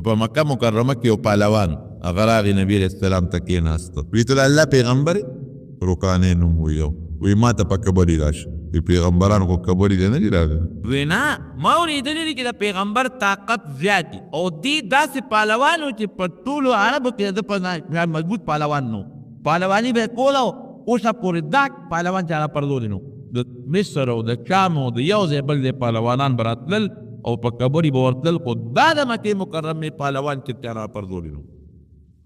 نو په مکه مکرمه کې یو پهلوان هغه راغی، نبي علیه السلام ته کېناسته، وی ته د الله پیغمبر یې؟ رکانې نوم و یو، وی ما ته په کبري راشه. وی پیغمبران خو کبري ته نه دي راغلي. وی نه، ما اورېدلي دي چې د پیغمبر طاقت زیات دي، او دی داسې پهلوان و چې په ټولو عربو کې د ده په شان مضبوط پهلوان نه و، پهلواني به یې کوله او اوسه پورې دا پهلوان چا راپرځولی نه و. د مصر او د شام او د یو ځای بل ځای پهلوانان به راتلل او په کبري به ورتلل، خو دا د مکې مکرمې پهلوان چې چا راپرځولی نه و.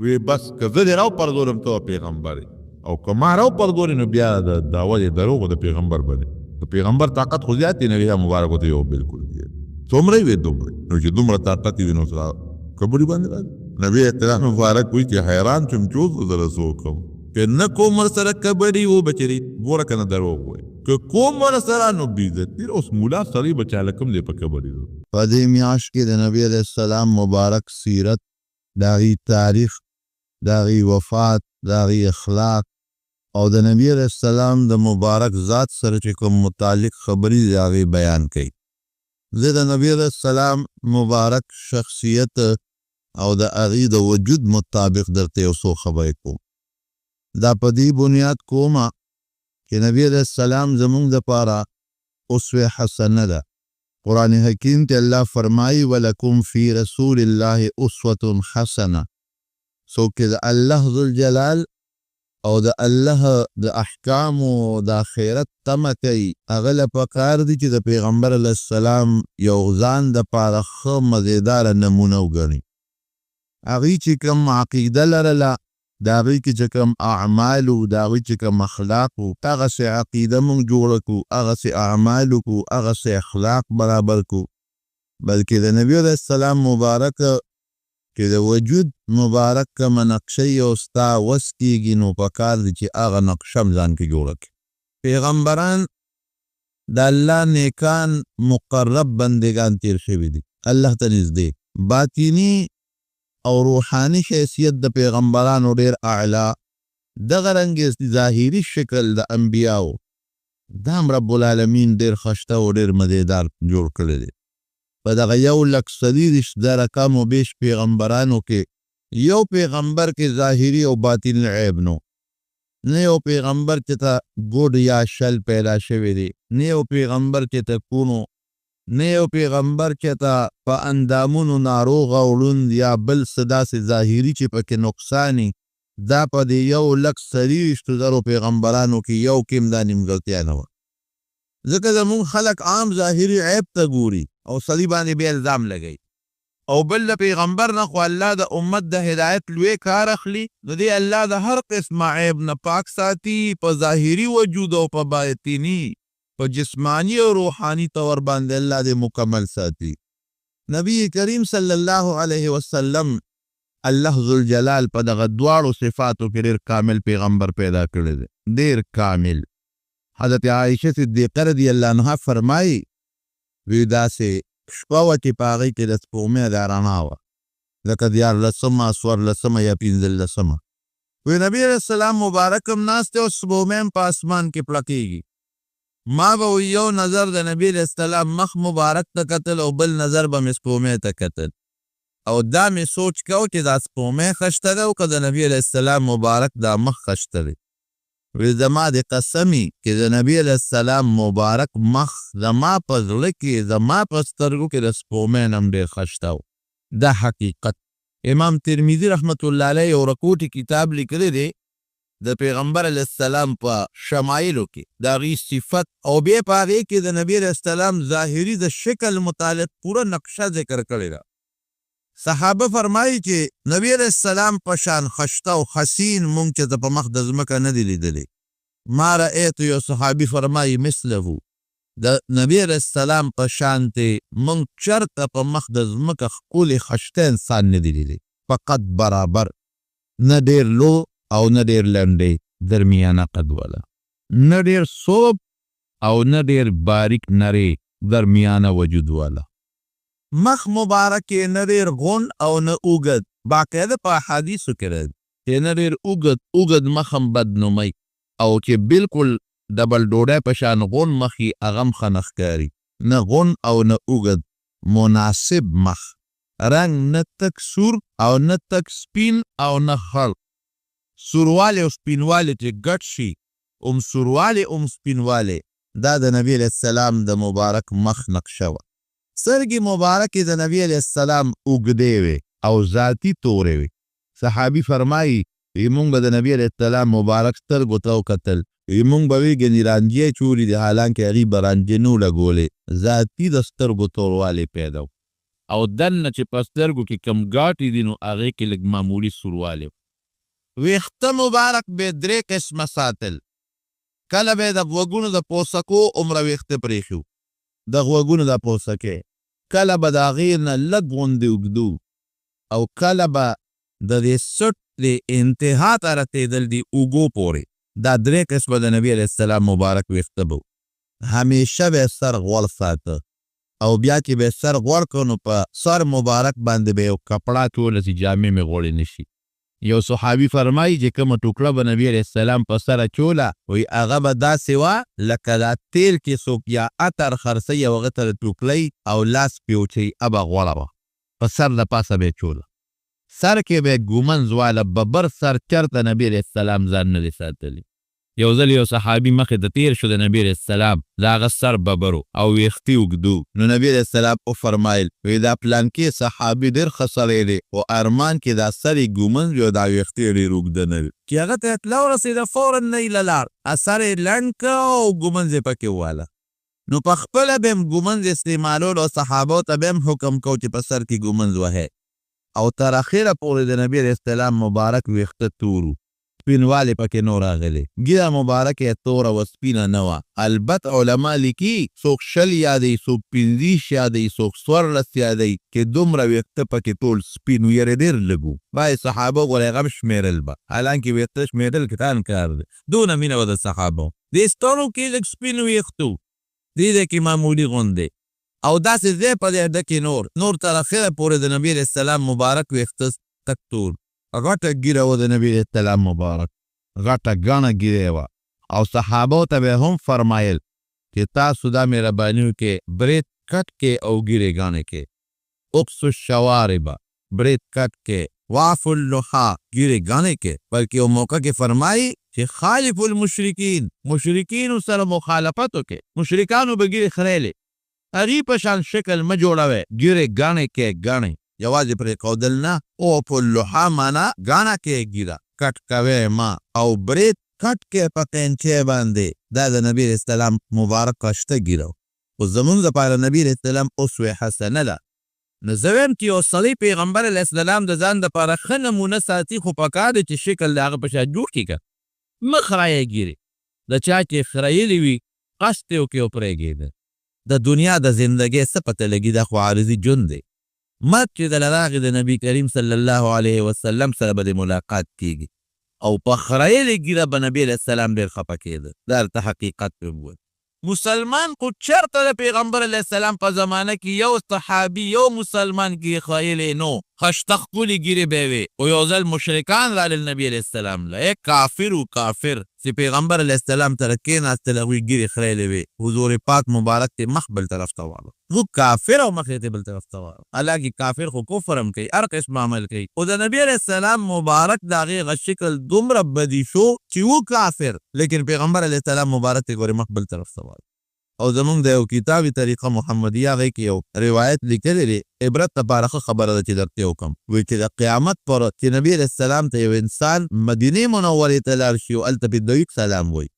وی بس که زه دې راوپرځولم ته به پیغمبر یې، او که ما راوپرځولې نو بیا د دعوه دې دروغ د پیغمبر به دی. د پیغمبر طاقت خو زیات دی، نبی مبارک ورته یو بالکل دی، څومره یې وي دومره، نو چې دومره طاقت یې وي نو سره کبري باندې راځي. نبی احترام مبارک وایي چې حیران شوم چې اوس به زه څه وکړم، که نه کوم ورسره کبري و به چېرې ګوره که نه دروغ وایي، که کوم ورسره نو بې عزتي. اوس ملا سړی به چاله کوم دی په کبري. په دې میاشت کې د نبی علیه السلام مبارک سیرت، د هغې تاریخ، د هغې وفات، د هغې اخلاق او د نبی علیه السلام د مبارک ذات سره چې کوم متعلق خبرې دي هغې بیان کوي. زه د نبی علیه السلام مبارک شخصیت او د هغې د وجود مطابق درته یو څو خبرې کوم. دا په دې بنیاد کومه چې نبی علیه السلام زموږ دپاره اسوه حسنه ده. قرآن حکیم ته الله فرمایي ولکم فی رسول الله اسوة حسنه. څوک چې د الله ذوالجلال او د الله د احکامو او د آخرت تمه کوي هغه له پکار دي چې د پیغمبر علیه السلام یو ځان دپاره ښه مزیداره نمونه وګڼي. هغوی چې کوم عقیده لرله، د هغوی کې چې کوم اعمال وو، د هغوی چې کوم اخلاق وو، هغسې عقیده موږ جوړه کړو، هغسې اعمال وکړو، هغسې اخلاق برابر کړو. بلکې د نبي علیه السلام مبارک چې د وجود مبارک کومه نقشه یې او ستا وس کېږي نو پکار دي چې هغه نقشه هم ځان کې جوړه کړي. پیغمبران د الله نیکان مقرب بندگان تیر شوي دي، الله ته نږدې. باطني او روحاني حیثیت د پیغمبرانو ډیر اعلی، دغه رنګ ظاهري شکل د انبیاو دا هم رب العالمین ډیر خشته او ډیر مزیدار جوړ کړی دی. په دغه 124,000 کم و بیش پیغمبرانو کې یو پیغمبر کې ظاهري او باطني عیب نو، نه یو پیغمبر چې ته ګوډ یا شل پیدا شوی دی، نه یو پیغمبر چې ته کونو، نه یو پیغمبر چې ته په اندامونو ناروغ او ړوند یا بل څه داسې ظاهري چې پکې نقصان وي. دا په دې 124,000 پیغمبرانو کې یو کې هم دا نیمګړتیا نه وه. ځکه زموږ خلک عام ظاهري عیب ته ګوري او سړي باندې بیا الزام لګوي، او بل د پیغمبر نه خو الله د امت د هدایت لوی کار اخلي، نو دی الله د هر قسمه عیب نه پاک ساتي، په ظاهري وجود او په باطني، په جسماني او روحاني طور باندې الله دې مکمل ساتي. نبی کریم صلی الله علیه وسلم الله ذوالجلال په دغه دواړو صفاتو کې ډېر کامل پیغمبر پیدا کړی دی، ډېر کامل. حضرت عائشه صدیقه رضی الله عنها فرمایي وی داسې شپه وه چې په هغې کې د سپوږمۍ دا رڼا وه لکه 13مه 14مه یا 15مه. وی نبی علیه السلام مبارک هم ناست دی او سپوږمۍ هم په اسمان کې پړکېږي. ما به وی یو نظر د نبی علیه السلام مخ مبارک ته کتل او بل نظر به مې سپوږمۍ ته کتل، او دا مې سوچ کاوه چې دا سپوږمۍ خشته ده او که د نبی علیه السلام مبارک دا مخ خشته دی. وی زما د قسمي چې د نبی علیه السلام مبارک مخ زما په زړه کې زما په سترګو کې د سپوږمۍ نه هم ډېر خشته و. دا حقیقت. امام ترمذي رحمت الله علیه یو رکوټي کتاب لیکلی دی د پیغمبر علیه السلام په شمایلو کې د هغې صفت، او بیا په هغې کې د نبی علیه السلام ظاهري د شکل متعلق پوره نقشه ذکر کړې ده. صحابه فرمایي چې نبی علیه السلام په شان خشته او حسین مونږ چې ته په مخ د ځمکه نه دی لیدلی. ما رأیت، یو صحابي فرمایي مثله، د نبی علیه السلام په شان ته مونږ چرته په مخ د ځمکه ښکلی خشته انسان نه دی لیدلی. فقط برابر، نه ډېر لو او نه ډېر لنډی، درمیانه قد والا، نه ډېر صوب او نه ډېر باریک نری، درمیانه وجود والا. مخ مبارک یې نه ډېر غون او نه اوږد، باقاعده په احادیثو کې راځي چې نه ډېر اوږد، اوږد مخ هم بد نوموي، او چې بالکل ډبل ډوډۍ په شان غون مخ یې هغه هم ښه نه ښکاري. نه غون او نه اوږد، مناسب مخ. رنګ نه تک سور او نه تک سپین او نه خړ. سوروالی او سپینوالی چې ګډ شي، هم سوروالی هم سپینوالی، دا د نبی علیه السلام د مبارک مخ نقشه وه. سترګې مبارکې د نبی علیه السلام اوږدې وې او ذاتي تورې وې. صحابي فرمایي، وی مونږ به د نبی علیه السلام مبارک سترګو ته وکتل، وی مونږ به وی ګنې رانجې اچولي دي، حالانکه هغوی به رانجې نه وو لګولې، ذاتي د سترګو توروالی پیدا و. او دننه چې په سترګو کې کوم ګاټي دي نو هغې کې لږ معمولي سوروالی و. ویښته مبارک به یې درې قسمه ساتل، کله به یې د غوږونو د پوسکو عمره ویښته پرېښي وو، د غوږونو دا پوسکی کله به د هغې نه لږ غوندې اوږده وو او کله به د دې څټ دې انتها ته رسېدل دې اوږو پورې، دا درې قسمه د نبي علیه السلام مبارک ویښته به وو. همیشه به یې سر غوړ ساته او بیا چې به یې سر غوړ کړ نو په سر مبارک باندې به یې یو کپړه اچوله چې جامې مې غوړې نه شي. یو صحابي فرمایي چې کومه ټوکړه به نبي علیه السلام په سر اچوله، وایي هغه به داسې وه لکه دا تیل چې څوک یا عطر خرڅوي او هغه ته د ټوکړۍ او لاس پرې وچوي، هغه غوړه وه، په سر د پاسه به یې اچوله، سر کې به یې ږومنځ واله، ببر سر چرته نبي علیه السلام ځان نه دی ساتلی. یو ځل یو صحابي مخې ته تېر شو د نبي علیه السلام د هغه سر ببر و او ویښتي اوږده وو، نو نبي علیه السلام وفرمایل، وایي دا پلانکی صحابي ډېر ښه سړی دی، خو ارمان چې دا سر یې ږومنځ وي او دا ویښتې یې ډېر اوږده نه وي. چې هغه ته اطلاع ورسېده فوراً نه ایله لاړ، سر یې لنډ کړ او ږومنځ یې پکې وواله. نو په خپله به یې هم ږومنځ استعمالولو او صحابو ته به یې هم حکم کاوه چې په سر کې ږومنځ وهئ. او تر اخره پورې د نبي علیه السلام مبارک ویښته تور وو. سپینوالی پکې نه و راغلی، ږیره مبارکه یې توره وه سپینه نه وه، البت علماء لیکي څوک 20 یادوي، څوک 25 یادوي، څوک 14 یادوي چې دومره ویښته پکې ټول سپین وو، یعنې ډېر لږ وو، بعضې صحابه ګوره هغه هم شمېرل به، حالانکه ویښته شمېرل ګران کار دی، دونه مینه وه د صحابو، دې سترو کې لږ سپین ویښته وو، دې ځای کې معمولي غوندې او داسې ځای په ځای ډکې نور نور تر اخره پورې د نبي علیه السلام مبارک ویښته تک تور. غټه ږیره وه د نبي علیه السلام مبارک، غټه ګڼه ږیره یې وه او صحابو ته به یې هم فرمایل چې تاسو دا مهرباني وکړئ برېت کټ کړئ او ږیرې ګڼې کړئ، اقصو الشوارب، برېت کټ کړئ، واعفو اللحی، ږیرې ګڼې کړئ، بلکې یو موقع کې فرمایي چې خالفو المشرکین، مشرکینو سره مخالفت وکړئ، مشرکانو به ږیرې خریلې، هغوی په شان شکل مه جوړوئ، ږیرې ګڼې کړئ، ګڼې. یوازې پرېښودل نه، او په لوحه مانا ګڼه کې ږیره کټ کوی مه او برېت کټ کې په قینچې باندې، دا د نبي علیه السلام مبارکه شته ږیره وه، خو زمونږ لپاره نبي علیه السلام اسوه حسنه ده. نو زه وایم چې یو سړی پیغمبر علیه السلام د ځان لپاره ښه نمونه ساتي، خو پکار دی چې شکل د هغه په شان جوړ کړي که مه خرایه ږیرې، د چا چې خریلې وي قصد یې وکړي او پرېږدي. د دنیا د زندګۍ څه پته لګي، دا خو عارضي ژوند دی، مرګ چې دله راغی د نبی کریم صلی الله علیه وسلم سره به دې ملاقات کیږي او په خریلې ږیره به نبی علیه السلام ډیر خفه کیده، دا درته حقیقت ویم. مسلمان خو چرته د پیغمبر علیه السلام په زمانه کې یو صحابي یو مسلمان ږیرې خریلې نو خشته ښکلې ږیرې به یې وې، خو یو ځل مشرکان رالل نبی علیه السلام له، ای کافر و کافر، چې پیغمبر علیه السلام سره کېناستل هغوی ږیرې خریلې وې، حضور پاک مبارک ترې مخ بل طرف ته واړاوه، موږ کافر او مخ یې ترې بل طرف ته واړاوه، حالانکه کافر خو کفر هم کوي، هر قسم عمل کوي، خو د نبي علیه السلام مبارک د هغې هغه شکل دومره بدي شو چې وو کافر، لیکن پیغمبر علیه السلام مبارک ترې ګورې مخ بل طرف ته واړاوه. او زمونږ د یو کتاب طریقه محمدیه هغې کې یو روایت لیکلی دی، عبرت لپاره ښه خبره ده چې درته یې وکړم، وایي چې د قیامت پر ورځ چې نبي علیه السلام ته یو انسان مدینې منورې ته لاړ شي او هلته پرې درود سلام وایي،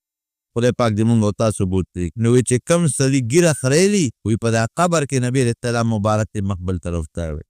خدای پاک دې مونږ او تاسو بوتلي، نو وایي چې کوم سړي ږیره خریلي وي په دا قبر کې نبي علیه السلام مبارک دې مخ بل طرف ته اړوي.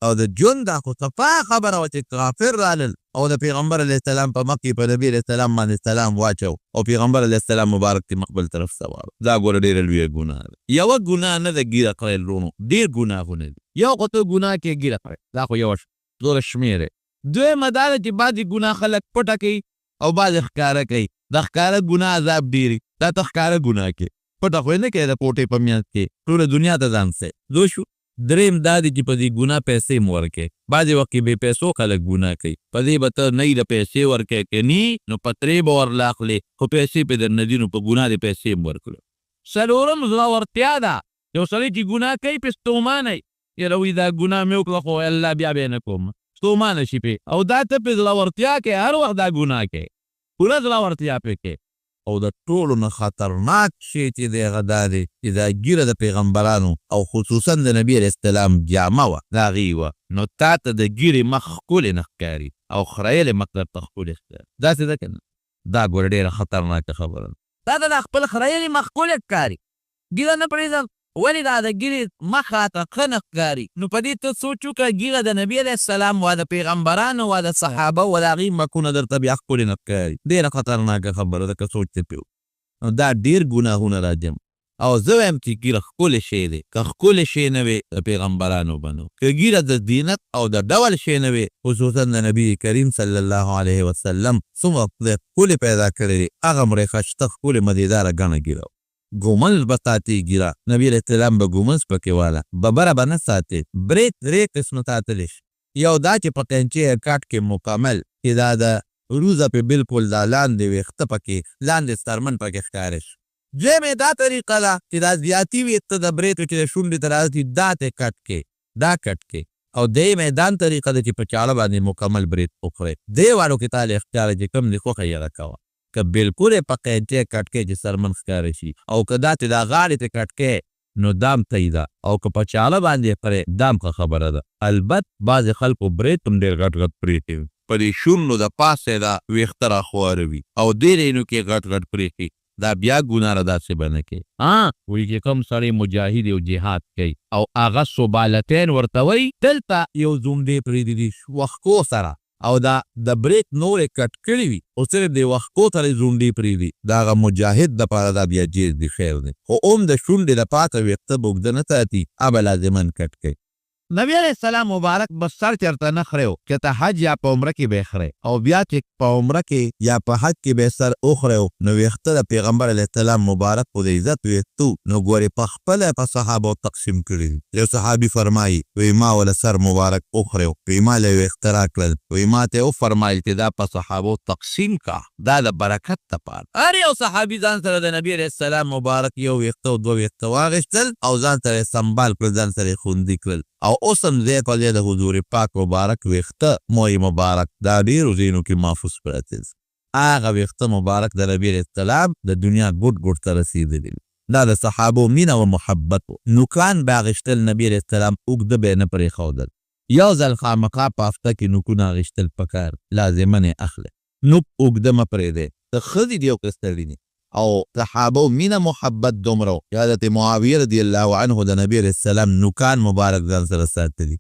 او د ژوند دا خو صفا خبره وه چې کافر رالل او د پیغمبر علیه السلام په مخ کې په نبي علیه السلام باندې سلام واچو او پیغمبر علیه السلام مبارک ترې مخ بل طرف ته واړو. دا ګوره ډېره لویه ګناه ده. یوه ګناه نه ده ږیره خریل وروڼو، ډېر ګناهونه دي. یو خو ته ګناه کې ږیره خریل، دا خو یوه شوه دومره شمېر یې. دویمه دا ده چې بعضې ګناه خلک پټه کوي او بعضې ښکاره کوي. د ښکاره ګناه عذاب ډېر وي، دا ته ښکاره ګناه کوې، پټه خو یې نه کوې، د کوټې په منځ کې ټوله دنیا ته ځان ښیې. دوه شو. دریم دا دی چې په دې ګناه پیسې هم ورکوې. بعضې وخت کې بې پیسو خلک ګناه کوي، په دې به ته نه له پیسې ورکوې که نی نو په ترې به ورله اخلې، خو پیسې پرې درنه ځي نو په ګناه دې پیسې هم ورکړو. څلورم زړورتیا ده، یو سړی چې ګناه کوي پرې ستومانه وي، یاره وایي دا ګناه مې وکړه خو الله بیا به یې نه کوم، ستومانه شي پرې. او دا ته پرې زړورتیا کوې، هر وخت دا ګناه کوې، پوره زړورتیا پرې کوې. او د ټولو نه خطرناک شی چې دی هغه دا دی چې دا ږیره د پیغمبرانو او خصوصا د نبي علیه السلام جامه وه، د هغوی وه، نو تا ته د ږیرې مخ ښکلی نه ښکاري او خریلې مخ درته ښکلی ښکاري، داسې ده که نه؟ دا ګوره ډېره خطرناکه خبره ده. تا ته دا خپل خریلې مخ ښکلی ښکاري، ږیره نه پرېږدم، ولې دا د ږیرې مخ راته ښه نه ښکاري؟ نو په دې ته سوچ وکړه، ږیره د نبي علیه السلام وه، د پیغمبرانو وه، د صحابه وه، د هغوی مخونه درته بیا ښکلي نه ښکاري. ډېره خطرناکه خبره ده که سوچ دې پرې وکړي. نو دا ډېر ګناهونه راجمع. او زه وایم چې ږیره ښکلې شی دی، که ښکلې شی نه وي د پیغمبرانو به نه وو، که ږیره د زینت او د ډول شی نه وي، خصوصا د نبي کریم صلی الله علیه وسلم څومره خدای ښکلې پیدا کړې دی، هغه مړې خشته ښکلې مزېداره ګڼه ږیره وه. ږومنځ به ساتې ږیره، نبي علیه السلام به ږومنځ پکې واله، ببره به نه ساتې. برېت درې قسمه ساتلی شي، یو دا چې په قینچې یې کټ کې مکمل چې دا د روزه پې بلکل دا لاندې ویښته پکې لاندې څرمن پکې ښکاره شي. دویمه یې دا طریقه ده چې دا زیاتي ویښته د برېتو چې د شونډې ته راځي دا ترې کټ کې، دا کټ کې. او درېیمه یې دا طریقه ده چې په چاړه باندې مکمل برېت وخورې. درې واړو کې تا له اختیار دی چې کوم دې خوښه وي هغه کوه. که بلکل یې په قینچۍ کټ کړې چې څرمن ښکاره شي او که دا چې دا غاړې ترې کټ کړې نو دا هم صحیح ده او که په چاړه باندې یې خورې دا هم ښه خبره ده. البت بعضې خلکو برېت هم ډېر غټ غټ پرېښي وي. په دې شونډو د پاسه یې دا وېښته راخواره وي او دې ځایونو کې یې غټ غټ پرېښي، دا بیا ګناه ده داسې به نه کوې. ها وایي چې کوم سړی مجاهد او جهاد کوي او هغه سبالتین ورته وایي، دلته یو زوندې پرېږدي دي وښکو سره او دا د برېت نور یې کټ کړي وي خو صرف د وښکو سره یې زونډې پرېږدي، د هغه مجاهد دپاره دا بیا جېز دي خیر دی، خو اوم د شونډې د پاسه وېښته به اوږده نه ساتي، هغه به لازماً کټ کوي. نبي علیه السلام مبارک به سر چېرته نه خرېو، چېرته حج یا په عمره کې به یې خرېی او بیا چې په عمره کې یا په حج کې به یې سر وخرېو نو وېښته د پیغمبر علیه السلام مبارک خو د عزت وېښته وو، نو ګورې پخپله یې په صحابو تقسیم کړي دي. یو صحابي فرمايي، وایي ما وله سر مبارک وخرېو، وایي ما له یې وېښته راکړل، وایي ما ته یې وفرمایل چې دا په صحابو تقسیم کړه، دا د برکت لپاره. هر یو صحابي ځان سره د نبي علیه السلام مبارک یو وېښته او دوه وېښته واخیستل او ځان سره یې سمبال کړل، ځان سره یې خوندي کړل او اوس هم ځای په ځای د حضور پاک مبارک وېښته موی مبارک دا ډېرو ځایونو کې محفوظ پراته دي. هغه وېښته مبارک د نبي علیه السلام د دنیا ګوټ ګوټ ته رسېدلي دي. دا د صحابو مینه و محبت و. نوکان به اخیستل نبي علیه السلام اوږده به یې نه پرېښودل. یو ځل خامخا په هفته کې نوکونه اخیستل پکار، لازماً یې اخلئ. نوک اوږده مه پرېږدئ، که ښځې دي او که سړي دي. او صحابو مینه محبت دومره و چې حضرت معاویه رضی الله عنه د نبي علیه السلام نوکان مبارک ځان سره ساتلي.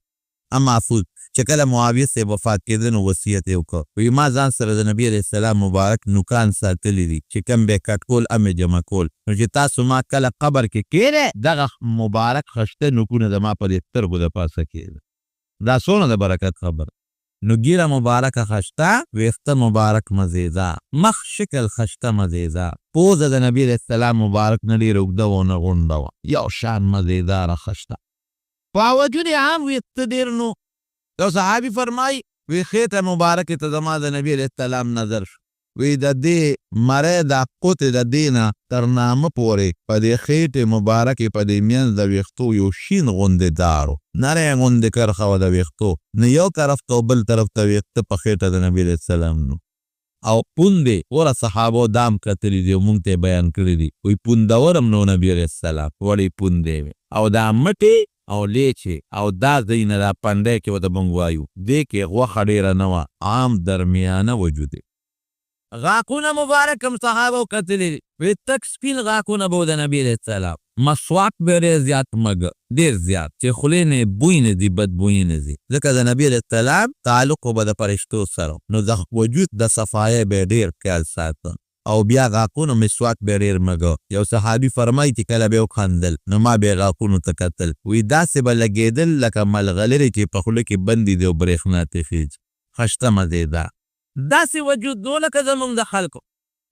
محفوظ چې کله معاویه صاحب وفات کېده نو وصیت یې وکړ، وایي ما ځان سره د نبي علیه السلام مبارک نوکان ساتلي دي چې کوم به یې کټ کول هم یې جمع کول، نو چې تاسو ما کله قبر کې کېږدئ دغه مبارک خشته نوکونه زما په دې سترګو د پاسه کېږدئ. دا څونه د برکت خبره. نو ږیره مبارکه خشته، ویښته مبارک مزیده، مخ شکل خشته مزیده، پوزه د نبي علیه السلام مبارک نه ډېره اوږده وه او نه غونډه وه، یو شان مزیداره خشته. په وجود یې عام ویښته ډېر نو. یو صحابي فرمایي، وی خېټه مبارکې ته زما د نبي علیه السلام نظر شو، وی د دې مرۍ دا قوتې د دې نه تر نامه پورې په دې خېټې مبارکې په دې مینځ د ویښتو یو شین غوندې دار و، نری غوندې کرښه وه د ویښتو، نو یو طرف ته او بل طرف ته ویښته په خېټه د نبي علیه السلام نو. او پوندې، ګوره صحابو دا هم کتلي دي او مونږ ته یې بیان کړي دي، وایي پوندور هم نه و نبي علیه السلام، وړې پوندې وې او دا مټې او لیچې او دا ځایونه دا پنډی کې ورته مونږ وایو، دې کې غوښه ډېره نه وه، عام درمیانه وجود یې. غاښونه مبارک هم صحابو کتلي دي، وایي تک سپین غاښونه به و د نبي علیه السلام، مسواک به ډېر زیات مږه، ډېر زیات، چې خولې نه یې بوی نه ځي، بد بویي نه ځي، ځکه د نبي علیه السلام تعلق خو به د فرشتو سره و، نو د وجود د صفایۍ به یې ډېر خیال ساته او بیا غاښونو مسواک به یې ډېر مږه. یو صحابي فرمایي چې کله به یې وخندل نو ما به یې غاښونو ته کتل، وایي داسې به لګېدل لکه ملغلرې چې په خوله کې بندې دي او برېښنا ترې خېژي، خشته مزېدار. داسې وجود نو لکه زمونږ د خلکو،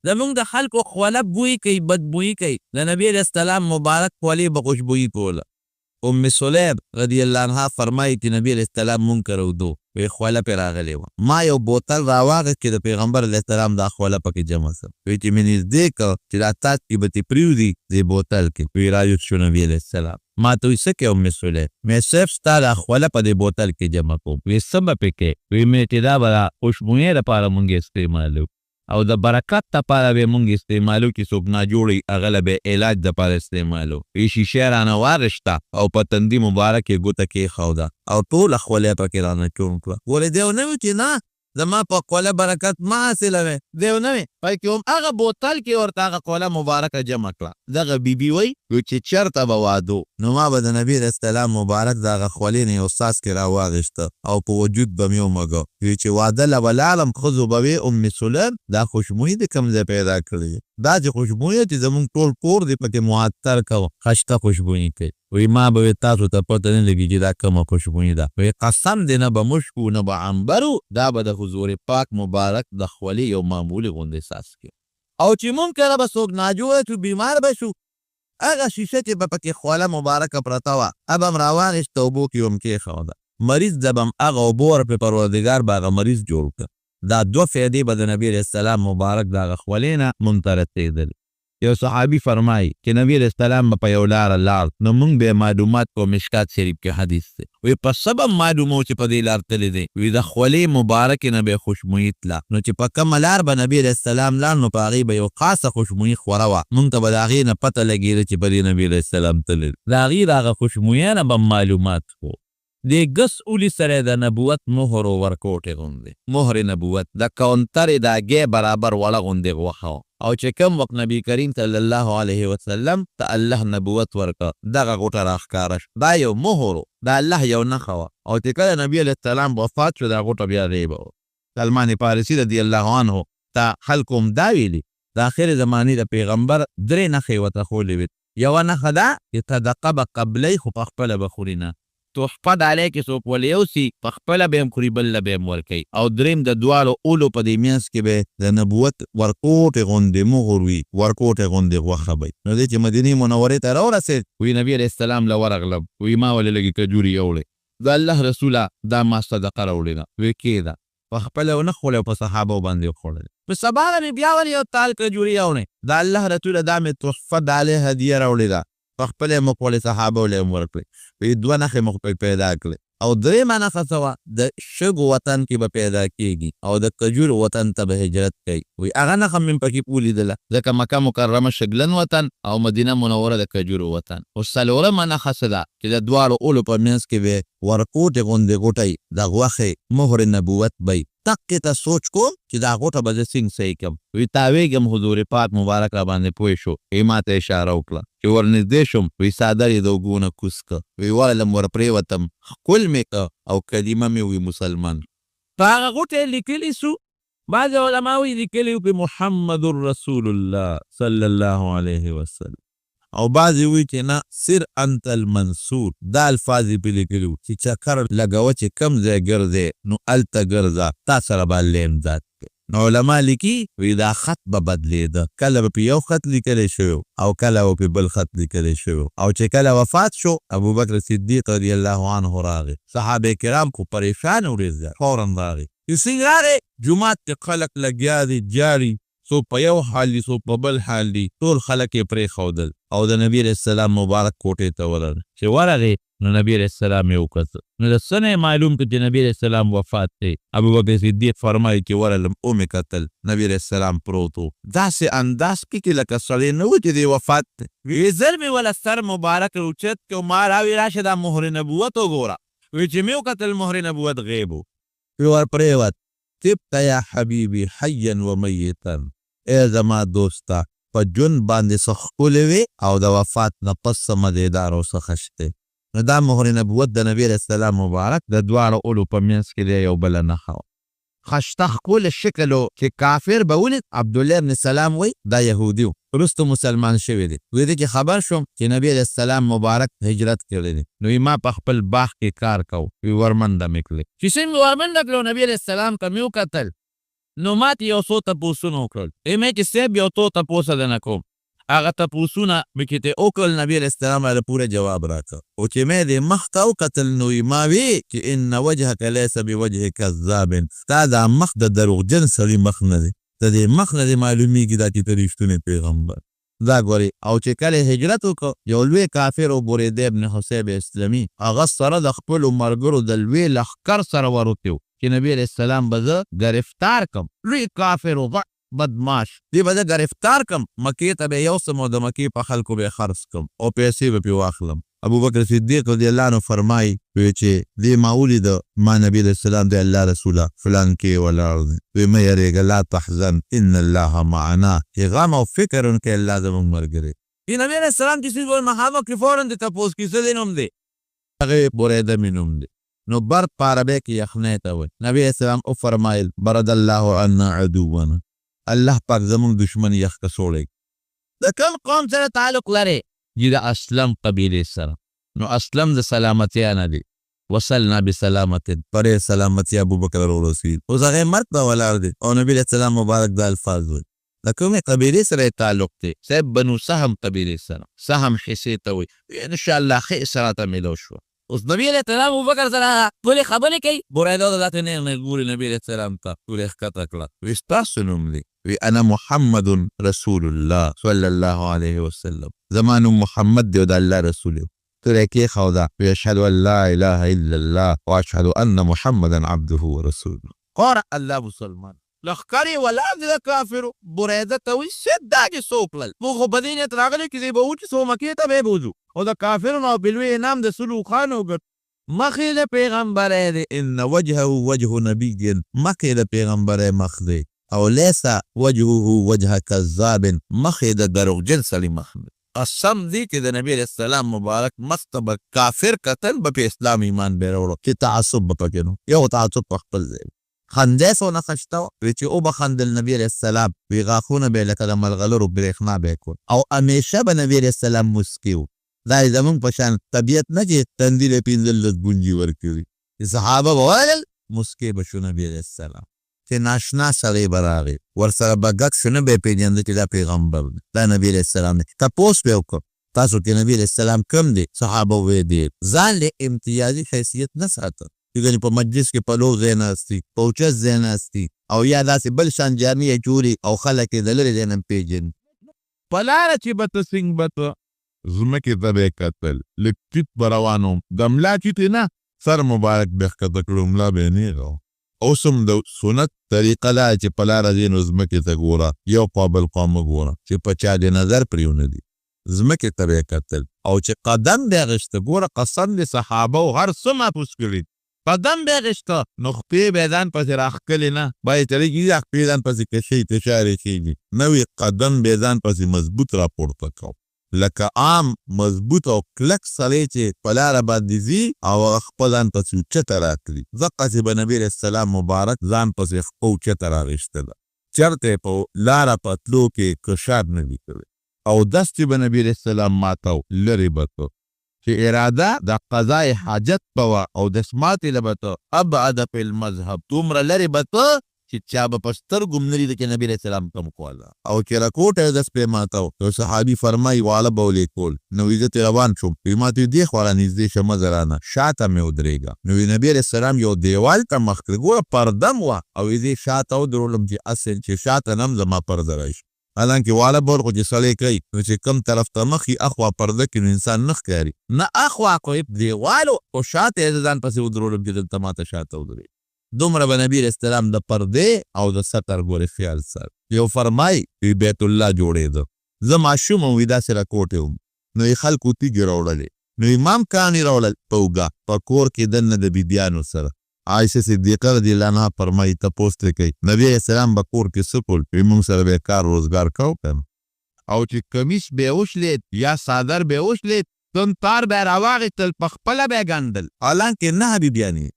زمونږ د خلکو خوله بوی کوي، بد بویي کوي، د نبي علیه السلام مبارک خولې به خوشبویي کوله. ام سلیم رضی الله عنها فرمایي چې نبي علیه السلام مونږ کره ودو، وایي خوله پرې راغلې وه، ما یو بوتل راواخیست چې د پیغمبر علیه السلام دا خوله پکې جمع کړم، وایي چې مې نږدې کړ چې دا څاڅکي به ترې پرېوځي دې بوتل کې، وایي رایوت شو نبي علیه السلام. ما ته وایي څه کوې ام سلیم؟ مې صرف ستا دا خوله په دې بوتل کې جمع کوم. وی څه به پې کوې؟ وی مې چې دا به د خوشبویۍ لپاره مونږ استعمالوو او د برکت لپاره به یې مونږ استعمالوو چې څوک ناجوړ وي هغه له به یې علاج لپاره استعمالوو. وی شیشه یې رانه واخیسته او په تندي مبارک یې ګوته کېښوده او ټوله خوله یې پکې رانه چوڼ کړه. ګورې دی ونه وي چې نه زما په خوله برکت مه حاصلوې، دی ونه وي بلکې هم هغه بوتل کې ورته هغه خوله مبارکه جمع کړه. دغه بي بي وایي چې چرته به واده و نو ما به د نبي علیه السلام مبارک د هغه خولې نه یو څاڅکی راواخیسته او په وجود به مې ومږه. وي چې واده له به لاړم ښځو به وې ام سلیم دا خوشبویي دې کوم ځای پیدا کړې ده، داسې خوشبویي چې زموږ ټول کور دې پکې معطر کړ، خشته خوشبویي کوي. وي ما به وې تاسو ته پته نه لګي چې دا کومه خوشبویي ده. وي قسم دې نه به مشک وو نه به عنبر وو، دا به د حضور پاک مبارک د خولې یو معمولي غوندې څاڅکی وو. او چې مونږ کله به څوک ناجوړه شو بیمار به شو هغه شیشه چې به پکې خوله مبارکه پرته وه هغه به هم راواخیسته اوبو کې به هم کېښوده، مریض له به هم هغه اوبه ورکړې پروردګار به هغه مریض جوړ کړ. دا دوه فایدې به د نبي علیه السلام مبارک د هغه خولې نه مونږ ته رسېدلې. یو صحابي فرمايي چې نبي علیه السلام به په یو لاره لاړ نو مونږ به یې معلومات کوو، مشکات شریف کې حدیث دی، وایي په څه به معلوموو چې په دې لار تللی دی؟ وایي د خولې مبارکې نه به یې خوشبويي تله، نو چې په کومه لار به نبي علیه السلام لاړ نو په هغې به یو خاصه خوشبويي خوره وه، مونږ ته به د هغې نه پته لګېده چې په دې نبي علیه السلام تللی دی، د هغې د هغه خوشبويۍ نه به معلومات کوو. دې ګس اولي سره د نبوت مهر و ورکوټې غوندې، مهر نبوت، د کونترې د هګۍ برابر وړه غوندې غوښه وه او چې کوم وخت نبي کریم صلی الله علیه وسلم ته الله نبوت ورکړ دغه غوټه راښکاره شوه، دا یو مهر و، د الله یو نښه وه او چې کله نبي علیه السلام وفات شو دا غوټه بیا غیبه وه. سلمان فارسي رضی الله عنه ته خلکو هم دا ویلي، د اخرې زمانې د پیغمبر درې نښې یې ورته ښولې وې، یوه نښه دا چې صدقه به قبلوي خو پخپله به خوري نه، تحفه ډالۍ که څوک ولې یوسي پخپله به هم خوري بل له به هم ورکوي، او دریم د دواړو اولو په دې منځ کې به د نبوت ورکوټې غوندې مهر وي، ورکوټې غوندې غوښه به وي. نو دی چې مدینې منورې ته راورسېد، وي نبي علیه السلام له ورغلم، وي ما ولې لږې کجورې یوړې، د الله رسوله دا ما صدقه راوړې ده، وي کېږده، په خپله یې ونه خوړې او په صحابو باندې یې وخوړلې. په سبا به مې بیا ولې یو تال کجورې یوړې، د الله رسوله دا مې تحفه ډالۍ هدیه راوړې ده، په خپله یې هم وخوړلې صحابو له یې هم ورکړې. وایي دوه نښې مو پرې پیدا کړې. او درېیمه نښه څه وه؟ د شګو وطن کې به پیدا کېږي او د کجورو وطن ته به هجرت کوي. وایي هغه نښه مې هم پکې ولیدله، ځکه مکه مکرمه شګلن وطن او مدینه منوره د کجورو وطن. خو څلورمه نښه څه ده؟ چې د دواړو اولو په منځ کې به ورکوټې غوندې غوټه وي، د غوښې مهر نبوت به وي. دقې ته سوچ کوم چې دا غوټه به زه څنګه صحیح کړم. وي تاوېږم، حضور پاک مبارک راباندې پوه شو، وي ماته اشاره وکړه چې ورنږدې شوم، وي څادر یې د اوږو نه کوز کړ، وي ورغلم ورپرېوتم، ښکل مې کړ او کلمه مې ووي مسلمان. په هغه غوټه یې لیکلي څه وو؟ بعضې علماء وایي لیکلي وو پرې محمد رسول الله صلی الله علیه وسلم. او بعضې وایي چې نه سر انت المنصور دا الفاظ یې پرې لیکلي وو چې چکر لګوه چې کوم ځای ګرځې نو هلته ګرځه تا سره به الله امداد کوي. نو علما لیکي وایي دا خط به بدلېده، کله به پرې یو خط لیکل شوی و او کله به پرې بل خط لیکل شوی و. او چې کله وفات شو ابوبکر صدیق رضی الله عنه راغی، صحابه کرام خو پریشان وو ډېر زیات، فورا راغی چې څنګه راغی جومات کې خلک لګیا دي ژاړي، څوک په یو حال دي څوک په بل حال دي، ټول خلک یې پرېښودل او د نبي علیه السلام مبارک کوټې ته ورغی. چې ورغی نو نبي علیه السلام یې وکتل، نو د څه نه یې معلوم کړ چې نبي علیه السلام وفات دی. ابوبکر صدیق فرمایي چې ورغلم ومې کتل نبي علیه السلام پروت و، داسې انداز کې چې لکه سړی نه و چې دی وفات دی. وی زر مې وله سر مبارک راوچت کړ، ما راوی راشه دا مهر نبوت وګوره. وی چې مې وکتل مهر نبوت غیب و. وی ورپرېوت، طبت یا حبیبی حیا و میتا، ای زما دوسته په ژوند باندې څه ښکلی وې او د وفات نه پس څه مزیدار او څه ښه شته. نو دا مهر نبوت د نبی علیه السلام مبارک د دواړو اولو په منځ کې دی یو بله نښه وه. خشته ښکلی شکل و چې کافر به ولید. عبدالله ابن سلام وایي دا یهودي و، وروسته مسلمان شوی دی. وایي زه چې خبر شوم چې نبی علیه السلام مبارک هجرت کړی دی نو وایي ما په خپل باغ کې کار کاوه، وایي ورمنډه مې کړې. چې څنګه ورمنډه کړې او نبی علیه السلام ته مې وکتل نو ما ترې یو څو تپوسونه وکړل. وایي مې چې صاحب یو څو تپوسه درنه کوم. هغه تپوسونه مې چې ترې وکړل نبي علیه السلام راله پوره جواب راکړ. خو چې مې دې مخ ته وکتل نو وایي ما وې چې ان وجهک لیس بوجه کذاب، ستا دا مخ د دروغجن سړي مخ نه دی، د دې مخ نه دې معلومیږي دا چې ته رښتونی پیغمبر. دا ګوري او چې کله هجرت وکړ، یو لوی کافر و، بریده ابن حصیب اسلمي، هغه سره د خپلو ملګرو د لوی لښکر سره وروتی و چې نبي علیه السلام به زه ګرفتار کړم. لوی کافر و، غټ بدماش دی، به زه ګرفتار کړم، مکې ته به یې یوسم او د مکې په خلکو به یې خرڅ کړم او پیسې به پرې واخلم. ابوبکر صدیق رضی الله عنه فرمایي وی چې دې ما ولید، ما نبی علیه السلام ته الله رسوله فلانکی ولاړ دی. وی مه یریږه، لا تحزن ان الله معنا، چې غم او فکر ونه کړې، الله زموږ ملګری دی. نبی علیه السلام چې څیز ور مخامخ کړي، فوراً دې تپوس کړي، څه دې نوم دی؟ هغه بریده مې نوم دی. نو برد په عربۍ کې یخنۍ ته وایي. نبی علیه السلام وفرمایل برد الله عنا عدونا، الله پاک زموږ دښمن یخ کڅوړی کړي. د کوم قوم سره تعلق لرې؟ جی د اسلم قبیلې سره. نو اسلم د سلامتیا نه دی، وصلنا بسلامة، په ډېر سلامتیا ابوبکر ورسېد. اوس هغه مرګ ته ولاړ دی او نبی علیه السلام مبارک دا الفاظ وایي. د کومې قبیلې سره یې تعلق دی؟ صاحب بنو سهم قبیلې سره، سهم حصې ته وایي. ان شاء الله ښه حصه راته میلاو شوه. اوس نبی علیه السلام ابوبکر سره ټولې خبرې کوي، بریده ورته داسې نېغ نېغ ګوري نبی علیه السلام ته، توره یې ښکته کړه، وایي ستاسو نوم دی؟ وی انا محمد رسول الله صلی الله علیه وسلم، زما نوم محمد دی او د الله رسول یم. توره یې کېښوده، وی اشهد ان لا اله الا الله واشهد ان محمدا عبده ورسوله. قره الله مسلمان لښکر یې ولاړ دی د کافرو، بریده ته وایي صیب دا دې څه وکړل، موږ خو په دې نیت راغلي چې دی به وچ څو مکې ته به یې بوځو او د کافرو نه به لوی انعام د سلو اوښانو وګټو. مخ یې د پیغمبرۍ دی، ان وجهه وجه نبی، مخ یې د پیغمبرۍ مخ دی، او لیس وجهه وجه کذاب، مخ یې د دروغجن سړي مخ دی. قسم دی چې د نبی علیه السلام مبارک مخ ته به کافر کتل به په اسلام ایمان به راوړو، چې تعصب به پکې نه وو، یو تعصب په خپل ځای وو. خندا یې څونه ښه شته وه، وی چې وبه خندل نبی علیه السلام، وی غاښونه به یې لکه د ملغلرو برېښنا به یې کول او همیشه به نبی علیه السلام موسکی وو. دا یې زمونږ په شان طبیعت نه چې تندي له 15 ګونجي ورکړي، چې صحابه به ورغلل موسکی به شو نبی علیه السلام. چې ناشنا سړی به راغی ورسره به ګډ شو، نه به یې پېژنده چې دا پیغمبر دی، دا نبی علیه السلام دی. تپوس به یې وکړ تاسو کې نبی علیه السلام کوم دی؟ صحابه وویل دی. ځان له امتیازي حیثیت نه ساته چې ګنې په مجلس کې په لو ځای ناست دي، په اوچت ځای ناست دي او یا داسې بل شان جامې یې اچولي او خلک یې د لرې ځای نه هم پېژني. په لاره چې به ته څنګ به ته ځمکې ته به یې کتل، لږ ټیټ به روان وم، د ملا ټیټ یې نه، سر مبارک به یې ښکته کړو، ملا به یې نېغه وه. اوس هم د سنت طریقه دا چې په لاره ځې نو ځمکې ته ګوره، یو خوا بل خوا مه ګوره چې په چا دې نظر پرې ونه ځي. ځمکې ته به یې کتل او چې قدم به یې اخیسته، ګوره قسم دې صحابه و هر څه محفوظ کړي دي، قدم به یې اخیسته نو خپې به یې ځان پسې راښکلې نه، باید چې لږ دا خپې ځان پسې کشوي تشارې کېږي نه وي، قدم به یې ځان پسې مضبوط راپورته کاوه، لکه عام مضبوط او کلک سړی چې په لاره باندې ځي او هغه خپل ځان پسې اوچته راکړي، دقسې به نبي علیه السلام مبارک ځان پسې خپه اوچته راغېشتله، چېرته یې په لاره په تلو کې کشار نه وي کړی. او دست به نبي علیه السلام ماتاو، لرې به ته چې اراده د قضاء حاجت به وه او دست ماتې له به ته ابعد فی المذهب، دومره لرې به ته چې چا به په سترګو هم نه لیده چې نبي علیه السلام کوم خوا له. او چې رکوټه یې دست پرې ماتاو، یو صحابي فرمایي واړه به ولې کول، نو وي زه ترې روان شوم، وي ما ته وي دې خوا رانږدې شه مه ځه رانه، شاته مې ودرېږه، نو وي نبي علیه السلام یو دیوال ته مخ کړ، ګوره پرده هم وه، او وي زه یې شاته ودرولم چې اصل چې شاته نه هم زما پرده راشي. حالانکه واړه بول خو چې سړی کوي نو چې کوم طرف ته مخ وي اخوا پرده کې نو انسان نه ښکاري، نه اخوا خو یې دیوال و، خو شاته یې زه ځان پسې ودرولم چې دلته ماته شاته ودرېږي. دومره به نبي علیه السلام د پردې او د ستر ګورې خیال ساته. یو فرمایي وي بیت الله جوړېده، زه ماشوم وم، وي داسې رکوټی وم، نو یې خلکو تیږې راوړلې، نو امام کاڼي راوړل په اوږه، په کور کې دننه د بیبیانو سره عائشه صدیقه رضی الله عنها فرمایي، تپوس ترې کوي، نبي علیه السلام به کور کې څه کول؟ وي مونږ سره به یې کار روزګار کاو که نه؟ او چې کمیس به یې وشلېد یا څادر به یې وشلېد، تن تار به یې راواخیستل، په خپله به یې ګنډل. حالانکه نه بیبیانې،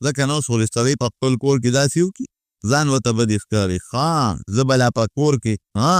ځکه نو اوس خو دې سړی په خپل کور کې داسې وکړي، ځان ورته بدې ښکاري، ښه زه به لا په کور کې ها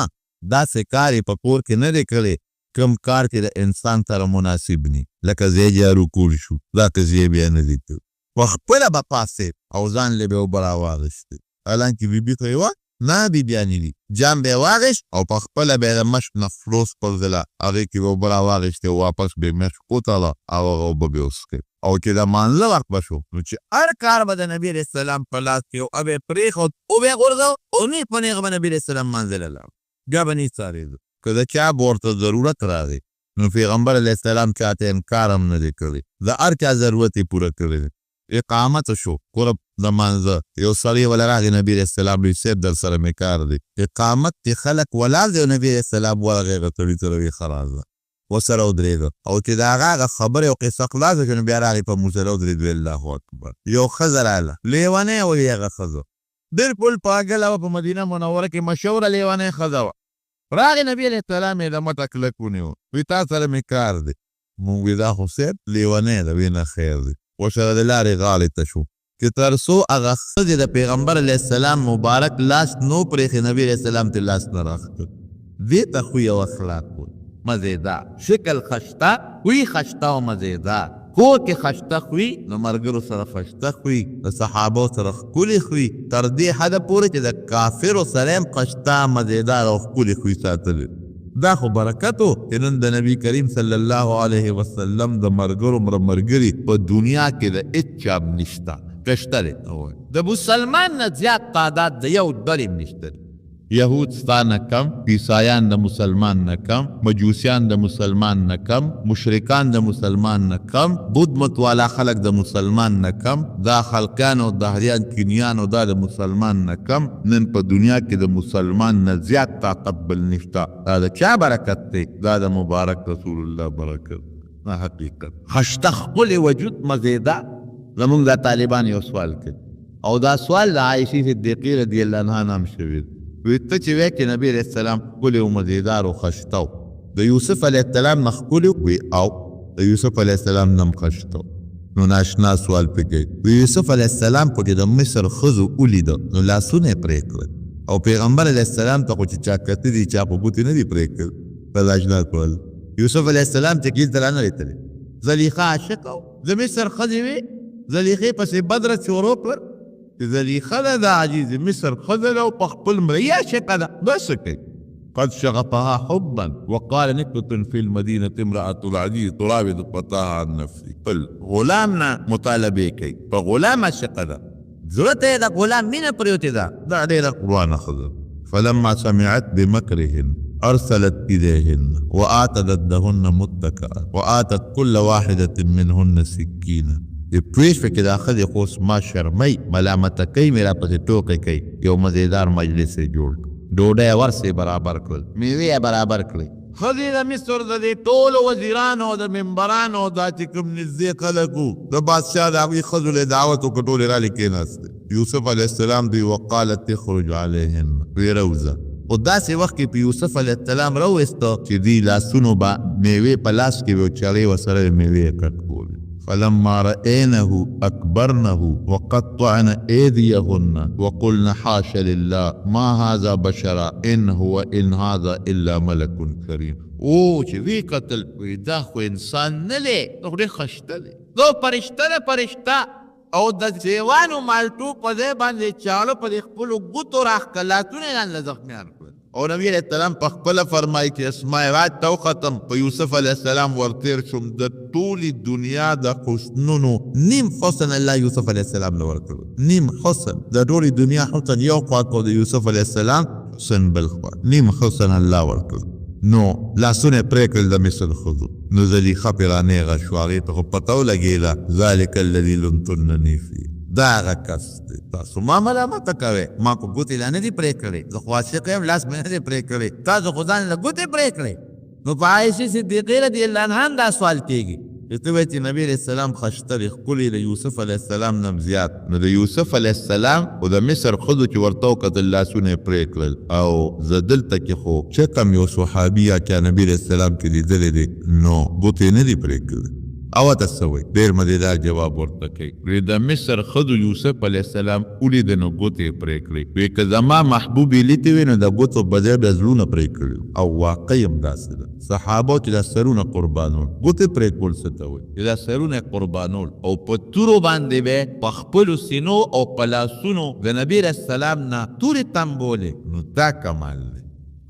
داسې کار یې په کور کې نه دی کړی کوم کار چې د انسان سره مناسب نی، لکه ځای جارو کول شو، دا قضیې بیا نه دي کړې. په خپله به پاڅېد او ځان له به یې اوبه راواخیستې، حالانکه بي بي خو یې وه نه، بي بيانې دي، جام به یې واخیست او په خپله به یې د مشک نه فلوس پرځله، هغې کې به اوبه راواخیستې او واپس به یې مشک وتړه او هغه اوبه به یې وڅښلې. او چې د مانځه وخت به شو نو چې هر کار به د نبي علیه السلام په لاس کې و، به یې پرېښود، وبه یې غورځاوه او نېغ په نېغه به نبي علیه السلام مانځه له لاړ، بیا به نه ایسارېده. که د چا به ورته ضرورت راغی نو پیغمبر علیه السلام چاته انکار هم نه دی کړی، د هر چا ضرورت یې پوره کړی دی. اقامت شو قرب د مانځه، یو سړی ولا راغی نبي علیه السلام وی صاحب در سره مې کار دی. اقامت کې خلک ولاړ دی او نبي علیه السلام ورغی هغه سړي سره وی ښه راځه، ورسره ودرېده او چې د هغه هغه خبرې او قصه خلاصه شوه نو بیا راغی په مصلی ودرېد وی الله اکبر. یو ښځه راغله لیونۍ وه هغه ښځه بالکل پاګله وه، په مدینه منوره کې مشهوره لیونۍ ښځه وه. راغی نبي علیه السلام یې د مټه کلک ونیو وی تا سره مې کار دی. مونږ وی دا خو صاحب لیونی ده، وی نه خیر دی. ورسره د لارې غاړې ته شو چې تر څو هغه ښځې د پیغمبر علیه السلام مبارک لاس نو پرېښی، نبي علیه السلام ته لاس نه راښکل. دې ته خوی او اخلاق وایي. مزېدار شکل خشته، خوی خشته او مزېدار، کور کې خشته خوی، د ملګرو سره خشته خوی، د صحابو سره ښکلي خوی، تر دې حده پورې چې د کافرو سره هم خشته، مزېدار او ښکلي خوی ساتلی. دا خو برکت و چې نن د نبي کریم صلی الله علیه وسلم د ملګرو ملګري په دنیا کې د هېڅ چا هم نشته، که شته دی د مسلمان نه زیات تعداد د یو ډلې هم نشته دی. یهود ستا نه کم، عیسایان د مسلمان نه کم، مجوسیان د مسلمان نه کم، مشرکان د مسلمان نه کم، بود مت والا خلک د مسلمان نه کم، دا خلقیان او دهریان کینیان او دا د مسلمان نه کم. نن په دنیا کې د مسلمان نه زیات طاقت بل نشته. دا د چا برکت دی؟ دا د مبارک رسول الله برکت نه حقیقت. خشته ښکلی وجود مزیده. زمونږ دا طالبان یو سوال کوي او دا سوال د عایشې صدیقې رضی الله عنها نه هم شوی دی. وی ته چې وایې چې نبي علیه السلام ښکلی او مزیدار او خشته و، د یوسف علیه السلام نه ښکلی وی او د یوسف علیه السلام نه هم خشته و، نو ناشنا سوال پرې کوي. وی یوسف علیه السلام خو چې د مصر ښځو ولیده نو لاسونه یې پرې کړل او پیغمبر علیه السلام ته خو چې چا کتلي دي چا خو ګوتې نه دي پرې کړې. دا ناشنا سوال. یوسف علیه السلام چې جیل ته رانه دی تللی، زلیخا عاشقه وه، د مصر ښځې وې، زلیخې پسې بدره شروع کړل چې زلیخه ده د عزیز مصر ښځه ده او په خپل مريي عاشقه ده، دا څه کوي؟ قد شغفها حبا وقال نكتة في المدينة امرأة العزيز تراود فتاها عن نفسي. خپل غلام نه مطالبې کوي، په غلام عاشقه ده، زړه ته یې د غلام مینه پرېوتې ده، دا ډېره قربانه ښځه. فلما سمعت بمکرهن أرسلت إليهن وآتت لهن متكئا وآتت كل واحدة منهن سكينا. چې پوه شوې چې دا ښځې خو اوس ما شرموي، ملامته کوي مې، راپسې ټوقې کوي، یو مزېدار مجلس یې جوړ کړ، ډوډۍ ورسې برابر کړل، مېوې یې برابر کړې. ښځې د مصر د دې ټولو وزیرانو او د ممبرانو دا چې کوم نږدې خلک وو د بادشاه د هغوی ښځو له دعوت وکړ، ټولې رالې کېناستې. یوسف علیه السلام دوی وقالت اخرج علیهن، وی راوځه. خو داسې وخت کې په یوسف علیه السلام راوویسته چې دوی لاسونو به مېوې په لاس کې وې او چړې ورسره وې، مېوې یې کټ کولې. فلما رأينه أكبرنه وقطعن أيديهن وقلن حاش لله ما هذا بشرا إن هو إن هذا إلا ملك كريم. او چې وی قتل، وی دا خو انسان نه دی، دا خو ډېر خشته دی، دا فرشته ده فرشته. او د زیوانو مالټو په ځای باندې چاړه په دې خپلو ګوتو راښکل، لاسونه یې ځان له زخمیان کړل. او نبی علیه السلام په خپله فرمایي چې اسماء راج ته وختم، په یوسف علیه السلام ورتېر شوم، د ټولې دنیا د حسنونو نیم حسن الله یوسف علیه السلام له ورکړو، نیم حسن د ټولې دنیا حسن یو خوا کو، د یوسف علیه السلام حسن بل خوا، نیم حسن الله ورکړو. نو لاسونه یې پرې کړل د مصر ښځو. نو زلیخا پرې رانېغه شوه، هغې ته خو پته ولګېده، ذلک الذي لمتنني فيه، دا هغه کس دی تاسو ما ملامته کوئ، ما خو ګوتې لا نه دي پرې کړې، زه خو عاشق یم، لاس مې نه دی پرې کړی، تاسو خو ځان له ګوتې پرې کړې. نو په عایشې صدیقې رضی الله عنها هم دا سوال کېږي چې ته وایې چې نبي علیه السلام خشته دی ښکلی د یوسف علیه السلام نه هم زیات، نو د یوسف علیه السلام خو د مصر ښځو چې ورته وکتل لاسونه یې پرې کړل، او زه دلته کې خو چې کوم یو صحابي یا چا نبي علیه السلام کې لیدلی دی نو ګوتې نه دي پرې کړې. او ته څه وایې؟ ډېر مزېدار جواب ورته کوي. وی د مصر ښځو یوسف علیه السلام ولید نو ګوتې یې پرې کړې، وی که زما محبوب یې لیدی وی نو د ګوتو په ځای به زړونه پرې کړي. او واقعي هم داسې ده، صحابو چې دا سرونه قربانول، ګوتې پرې کول څه ته وایي؟ چې دا سرونه یې قربانول او په تورو باندې به په خپلو سینو او په لاسونو د نبي علیه السلام نه تورې تمبولې، نو دا کمال دی.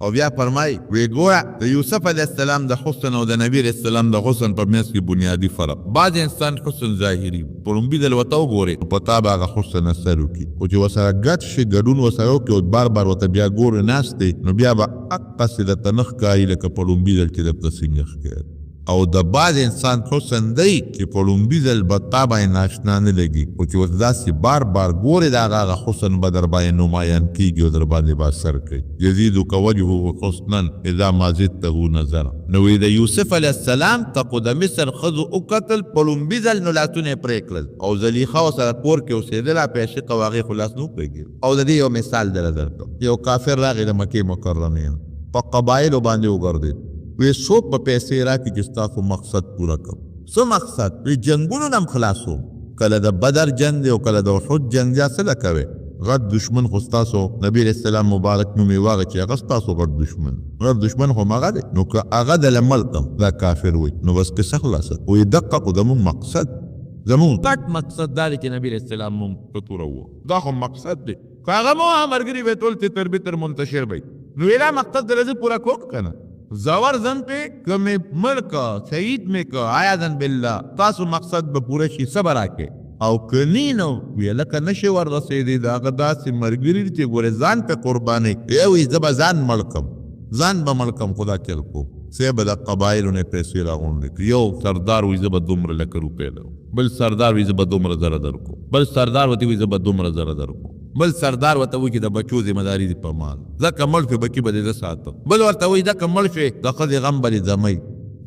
او بیا فرمایي وی ګوره د یوسف علیه السلام د حسن او د نبی علیه السلام د حسن په منځ کې بنیادي فرق. بعض انسان حسن ظاهري په لومبي ځل ورته وګورې نو په تا به هغه حسن اثر وکړي، خو چې ورسره ګډ شې، ګډون ورسره وکړې او بار بار ورته بیا ګورې ناست دی، نو بیا به هقسې درته نه ښکاري لکه په لومبي ځل چې درته څنګه ښکاري. او د بعض انسان حسن دی چې په لومبي ځل به تا باندې ناشنا نه لګي، خو چې ورته داسې بار بار ګورې د هغه هغه حسن به در باندې نمایان کېږي او در باندې به اثر کوي. یزیدک وجهه حسنا اذا ما زدته نظرا. نو وایي د یوسف علیه السلام ته خو د مصر ښځو وکتل په لومبي ځل نو لاسونه یې پرې کړل، او زلیخا ورسره کور کې اوسېدله، په عشق او هغې خو لاس نه و پرې کړی. او د دې یو مثال دله درکړم. یو کافر راغی د مکې مکرمې نه، په قبایلو باندې وګرځېد، وی څوک به پیسې راکړي چې ستاسو مقصد پوره کړم؟ څه مقصد؟ وی جنګونو نه هم خلاصوم، کله د بدر جنګ دی او کله د احد جنګ دی، څه له کوې؟ غټ دښمن خو ستاسو نبی علیه السلام مبارک نوم یې واغې چې هغه ستاسو غټ دښمن، غټ دښمن خو هماغه دی، نو که هغه دله مړ کړم دا کافر وایي نو بس قصه خلاصه. وایي دقه خو زموږ مقصد، زموږ غټ مقصد دا دی چې نبی علیه السلام مونږ په توره ووهو، دا خو مقصد دی. که هغه مو ملګري به ټول تتر بتر منتشر به، نو دا مقصد دله زه پوره کوم که نه؟ زور زن پې که مې مړ که شهید مې که عیاذا بالله تاسو مقصد به پوره شي، صبر راکړئ. او که نی نو وی لکه نشي ور رسېدی، د هغه داسې ملګري دي چې ګورې ځان پې قربانوي، وایي زه به ځان مړ کړم، ځان به مړ کړم، خو دا چل کوم. صاحب د قبایلو نه پیسې راغونډې کړې، یو سردار وایي زه به دومره لکه روپۍ لرم، بل سردار وایي زه به دومره زره درکوم، بل سردار ورته وایي زه به دومره زره درکوم، بل سردار ورته وایي چې د بچو ذمه داري دې په ما ده، ځکه مړ شوې بچي به دې زه ساتم، بل ورته وایي ځکه مړ شوې د ښځې غم به دې زموي.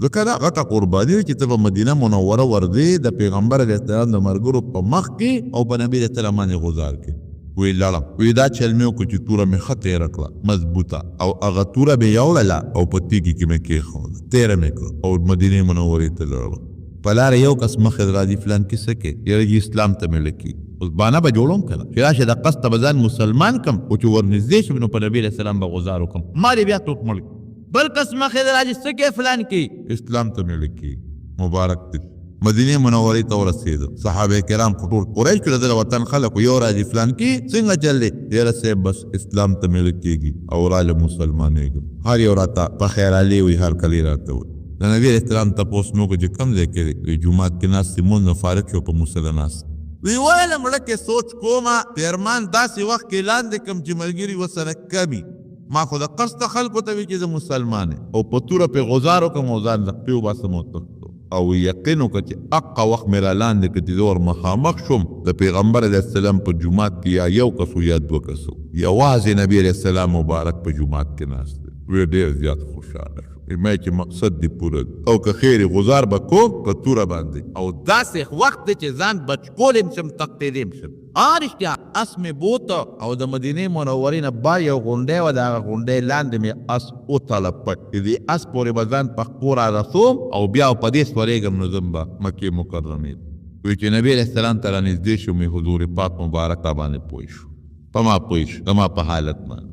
ځکه دا غټه قرباني ده چې ته په مدینه منوره ورځې د پیغمبر علیه السلام د ملګرو په مخ کې او په نبي علیه السلام باندې غزار کې. وی لړم، وی دا چل مې وکړو چې توره مې ښه تېره کړه مضبوطه، او هغه توره مې یوړله او په تیږي کې مې کېښوده، تېره مې کړه او مدینې منورې ته لاړم. په لاره یو کس مخې ته راځي، فلان کې څه کوې؟ یاره جي اسلام ته مې لکېږي. اوس بانه به جوړوم که نه چې راشه د قصده به ځان مسلمان کړم، خو چې ورنږدې شم نو په نبي علیه السلام به غزار وکړم، ما دې بیا څوک مړ کړي. بل کس مخې ته راځي، څه کوې فلان کې؟ اسلام ته مې لکېږي. مبارک دې مدینې منورې ته ورسېدم. صحابه کرام خو ټول قریش کړه د وطن خلک، یو راځي فلان کې څنګه چل دی؟ یاره صاحب بس اسلام ته مې لکېږي او راله مسلمانېږم. هر یو راته په خیرالې وي، هر کلی راته وي. د نبي علیه السلام تپوس مې وکړ چې کوم ځای کې دی؟ وایي جومات کې ناست دی، مونځ نه فارغ شو په مصلی ناست. وی ویلم مړه کې سوچ کومه پیرمان داسې وخت کې لاندې کم چې ملګري ورسره کمي، ما خو د قصده خلکو ته وی چې زه مسلمان یم او په توره پې غزار وکړم او ځان له خپې وباسم او تښتم. او یقین وکړه چې اقا وخت مې را لاندې کړ چې زه ور مخامخ شوم د پیغمبر علیه السلام په جومات کې یا یو کس و یا دوه کس و، یوازې نبي علیه السلام مبارک په جومات کې ناست دی. وی ډېر زیات خوشحاله شو، ما چې مقصد دې پوره دی او که خیر غزار به کوم په توره باندې. او داسې وخت دی چې ځان بچ کولی هم شم، تښتېدی هم شم. رښتیا اس مې بوته او د مدینې منورې نه بار یو غونډی وه، د هغه غونډۍ لاندې مې اس وتړه پټ، چې دې اس پورې به ځان په خپو را رسوم او بیا په دې سورېږم نو ځم به مکې مکرمې ته. وایي چې نبي علیه السلام ته رانږدې شوم، وایي حضور پاک مبارک را باندې پوه شو، په ما پوه شو، زما په حالت باندې.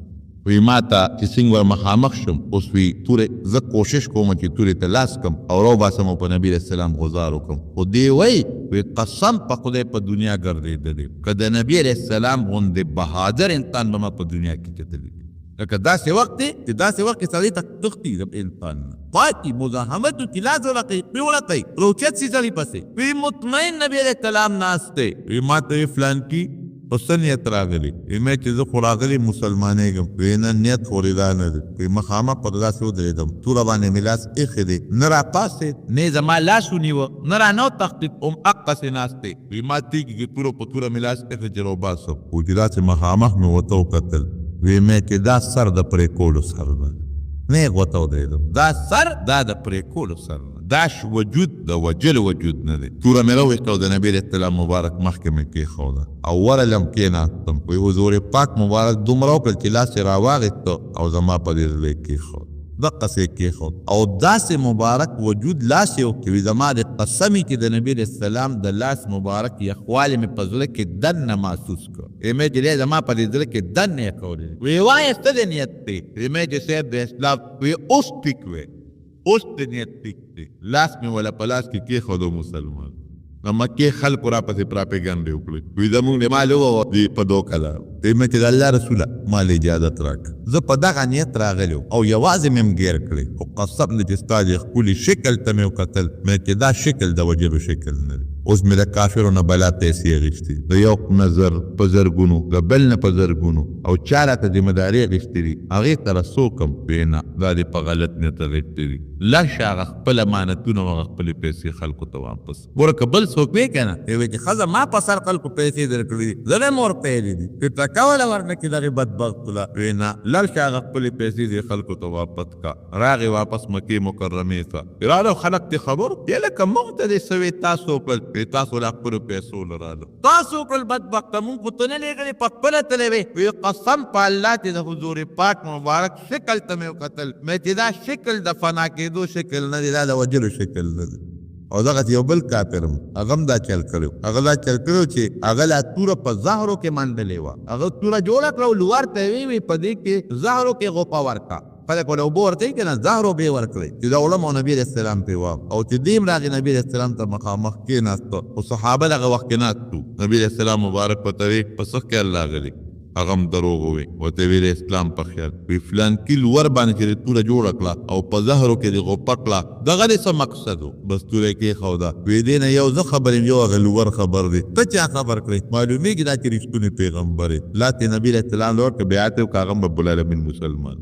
وی ما ته چې څنګه ور مخامخ شم، اوس وی تورې زه کوشش کوم چې تورې ته لاس کړم او راوباسم او په نبي علیه السلام غزار وکړم، خو دی وایي وی قسم په خدای په دنیا ګرځېدلی که د نبي علیه السلام غوندې بهادر انسان به ما په دنیا کې کتلی. لکه داسې وخت دی چې داسې وخت کې سړی ته تښتي د انسان نه پاتې مزاحمت وکړي، لاس ورکوي، پرې ورکوي، راوچت شي سړي پسې. وی مطمئن نبي علیه السلام ناست دی. وی ما ته وی فلانکي په څه نیت راغلی؟ وی مې چې زه خو راغلی مسلمانېږم. وی نه، نیت خو دې دا نه دی. وی مخامخ پر داسې ودرېدم، توره باندې مې لاس ایښی دی، نه راپاڅېد، نه یې زما لاس ونیوه، نه رانه وتښتېد، هم هقسې ناست دی. وی ما تیږي کې توره په توره مې لاس ایښی چې راوباسم، خو چې داسې مخامخ مې ورته وکتل، وی مې چې دا سر د پرې کولو سر دی، نېغ ورته ودرېدم، دا سر دا د پرې کولو سر دی، دا وجود د وجلو وجود نه دی. توره مې راویسته او د نبي علیه السلام مبارک مخکې مې کېښوده او ورغلم کېناستم. وایي حضور پاک مبارک دومره وکړل چې لاس یې راواخیسته او زما په دې زړه یې کېښود، دقسې یې کېښود او داسې مبارک وجود لاس یې وکړ چې زما د قسم چې د نبي علیه السلام د لاس مبارک یخوالی مې په زړه کې دننه محسوس کړ. وایي مې چې دی زما په دې زړه کې دننه یې کولی. وایي وایه څه د نیت دی؟ وایي مې چې صاحب د اسلام. وایي اوس ټیک وی، اوس د نیت ټیک دی. لاس مې وله په لاس کې کېښود او مسلمان. د مکې خلکو را پسې پراپیګنډې وکړې، وی زمونږ د مال ووه دی په دوکه لاړ. وی مې چې د الله رسوله ما له اجازت راکړه، زه په دغه نیت راغلی او یوازې مې هم ګیر کړې، خو قسم دی چې ستا دې ښکلي شکل ته مې وکتل، مې چې دا شکل د وژلو شکل نه دی. اوس مې د کافرو نه بلا پیسې اخیستې، د یو نظر په زرګونو، د بل نه په زرګونو، او چا راته ذمه داري اخیستې دي، هغې سره څوک هم وی نه، دا دې په غلط نیت اخیستې دي. لاړ شه هغه خپل امانتونه او هغه خپلې پیسې خلکو ته واپس ګوره. که بل څوک وی که نه، وی چې ښځه ما په سر خلکو پیسې درکړې دي، زه به مور پیلې دي چې ټکوله ورنه کړي دغې بدبخت له. وی نه، لاړ شه هغه خپلې پیسې دې خلکو ته واپس کا. راغی واپس مکې مکرمې ته راغله، خلک دې خبر دی لکه موږ ته دې څه وې تاسو وکړل، وی تاسو لا خپلو پیسو له رالو، تاسو وکړل بدبخته، مونږ خو ته نه لېږلې، په خپله تللی وې. وی قسم په الله چې د حضور پاک مبارک شکل ته مې وکتل، مې چې دا شکل د فنا کېدو شکل نه دی، دا د وژلو شکل نه دی. او دغه یو بل کافر هم هغه هم دا چل کړی، هغه دا چل کړی چې هغه لا توره په زهرو کې منډلې وه، هغه توره جوړه کړه او لور ته یې وویل په دې کې زهرو کې غوپه ورکړه. خلک له اوبو ورته که نه زهرو به یې ورکړې چې دا وړم او نبي علیه السلام پرې وه. او چې دی هم راغی نبي علیه السلام ته مخامخ کښېناسته، خو صحابه دغه وخت کې ناست وو. نبي علیه السلام مبارک ورته وی په څه خیال راغلی؟ هغه هم دروغ ووی، ورته ویل اسلام په خیال. وی فلانکي لور باندې چې دې توره جوړه کړه او په زهرو کې دې غوپه کړه، دغه دې څه مقصد و؟ بس توره یې کېښوده. وی دې نه یو زه خبر یم، یو هغه لور خبر دی، ته چا خبر کړې؟ معلومېږي دا چې رښتونی پیغمبر یې. لاس یې نبي علیه السلام له ورکړ، بیعت یې وکړ، هغه هم رب العالمین مسلمان.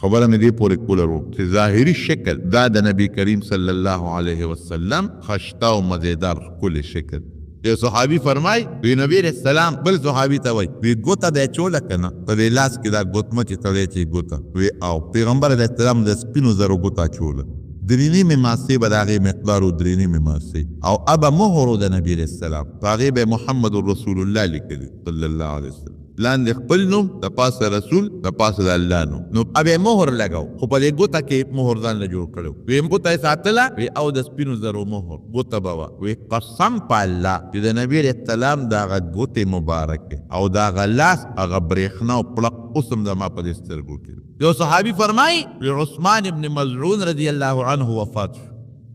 خبره مې دې پورې کوله ورو چې ظاهري شکل دا د نبی کریم صلی الله علیه وسلم خشته او مزیدار ښکلی شکل. یو صحابي فرمای وی نبی علیه السلام بل صحابي ته وای وی ګوته به چوله که نه په دې لاس کې دا ګوتمه چې تړی چې ګوته وی، او پیغمبر علیه السلام د سپینو زرو ګوته اچوله، درې نیمې ماسې به د هغې مقدار و، درې نیمې ماسې، او ابه مهر و د نبی علیه السلام، په هغې به محمد رسول الله لیکلي صلی الله علیه وسلم، لاندې خپل نوم، د پاسه رسول، د پاسه د الله نوم. نو ابه مهر لګاو، خو په دې ګوته کې مهر ځان له جوړ کړو، وی ګوته یې ساتله، وی او د سپینو زرو مهر ګوته به وه. وی قسم په الله چې د نبی علیه السلام د هغه ګوتې مبارکې او د هغه لاس هغه برېښنا او پړق اوس هم زما په دې سترګو کې. یو صحابي فرمایي وی عثمان ابن مظعون رضی الله عنه وفات شو،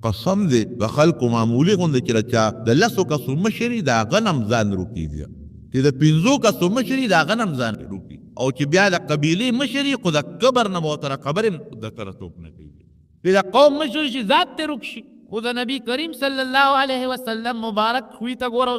قسم دی د خلکو معمولي غوندې چې د چا د لسو کسو مشري د هغه نه هم ځان روکېږي، چې د پنځو کسو مشري د هغه نه هم ځان روکي، او چې بیا د قبیلې مشري خو د قبر نه به ورسره خبرې هم د سره څوک نه کوي، چې د قوم مشر شي ذات ته روک شي. خو د نبی کریم صلی الله علیه وسلم مبارک خوی ته ګوره.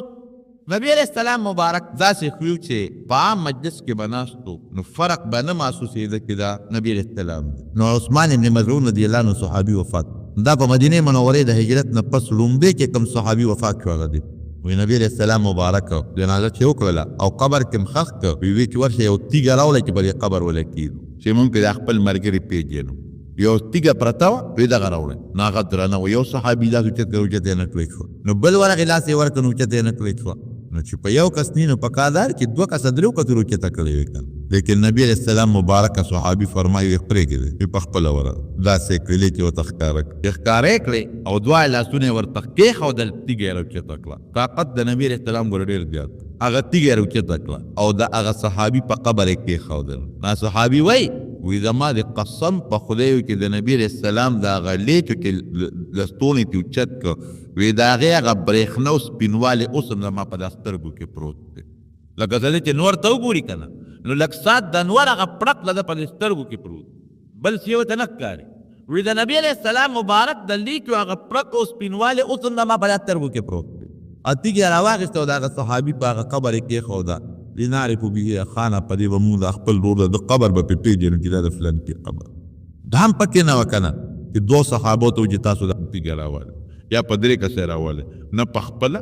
نبی علیه السلام مبارک داسې خوی چې په عام مجلس کې به ناست و نو فرق به نه محسوسېده چې دا نبی علیه السلام دی. نو عثمان ابن مظعون رضی الله عنه صحابي وفات، دا په مدینې منورې د هجرت نه پس لومبی کې کوم صحابي وفات شو هغه دی. وی نبی علیه السلام مبارک جنازه چې وکړله او قبر کې هم ښخ کړ، وی وی چې ورشه یو تیږه راوړئ چې په دې قبر ولګېږو چې مونږ پرې دا خپل ملګري پېژنو. یو تیږه پرته وه، وی دغه راوړئ، نو هغه درنه وه. یو صحابي داسې اوچت کړ، اوچت یې نه کړی شوه، نو بل ورغی لاس یې ورکړ، نو اوچت یې نه کړی شوه. نو چې په یو کس نی نو پکار دا چې دوه کسه درېو کسو اوچته کړې وي که نه. لیکن نبی علیه السلام مبارک صحابي فرمایي وی پرېږدی، وی په خپله ورغله داسې یې کړلې چې ورته ښکاره کړي، چې ښکاره یې کړې او دواړه لاسونه یې ورته کېښودل، تیږه یې راوچته کړه. طاقت د نبی علیه السلام ګوره ډېر زیات، هغه تیږه یې راوچته کړه او د هغه صحابي په قبر یې کېښودل. دا صحابي وایي وی زما د قسم په خدای وي چې د نبی علیه السلام د هغه لیچو چې لستوڼی ترې اوچت کړ، وی د هغې هغه برېښنا او سپینوالی اوس هم زما په دا سترګو کې پروت دی. لکه سړی چې نور ته وګوري که نه، نو لږ ساعت د نور هغه پړق له ده په دې سترګو کې پروت، بل څه ورته نه ښکاري. وی د نبی علیه السلام مبارک د لیچو هغه پړق او سپینوالی اوس هم زما په دا سترګو کې پروت دی. تیږه یې راواخیسته او د هغه صحابي په هغه قبر یې کېښوده، لنعرف به اخانا، په دې به مونږ د خپل ورور د قبر به پرې پېژنو چې دا د فلانکي قبر. دا هم پکې نه وه که نه چې دوو صحابو ته وایي چې تاسو دا تیږه راولئ یا په درې کسه یې راولئ، نه په خپله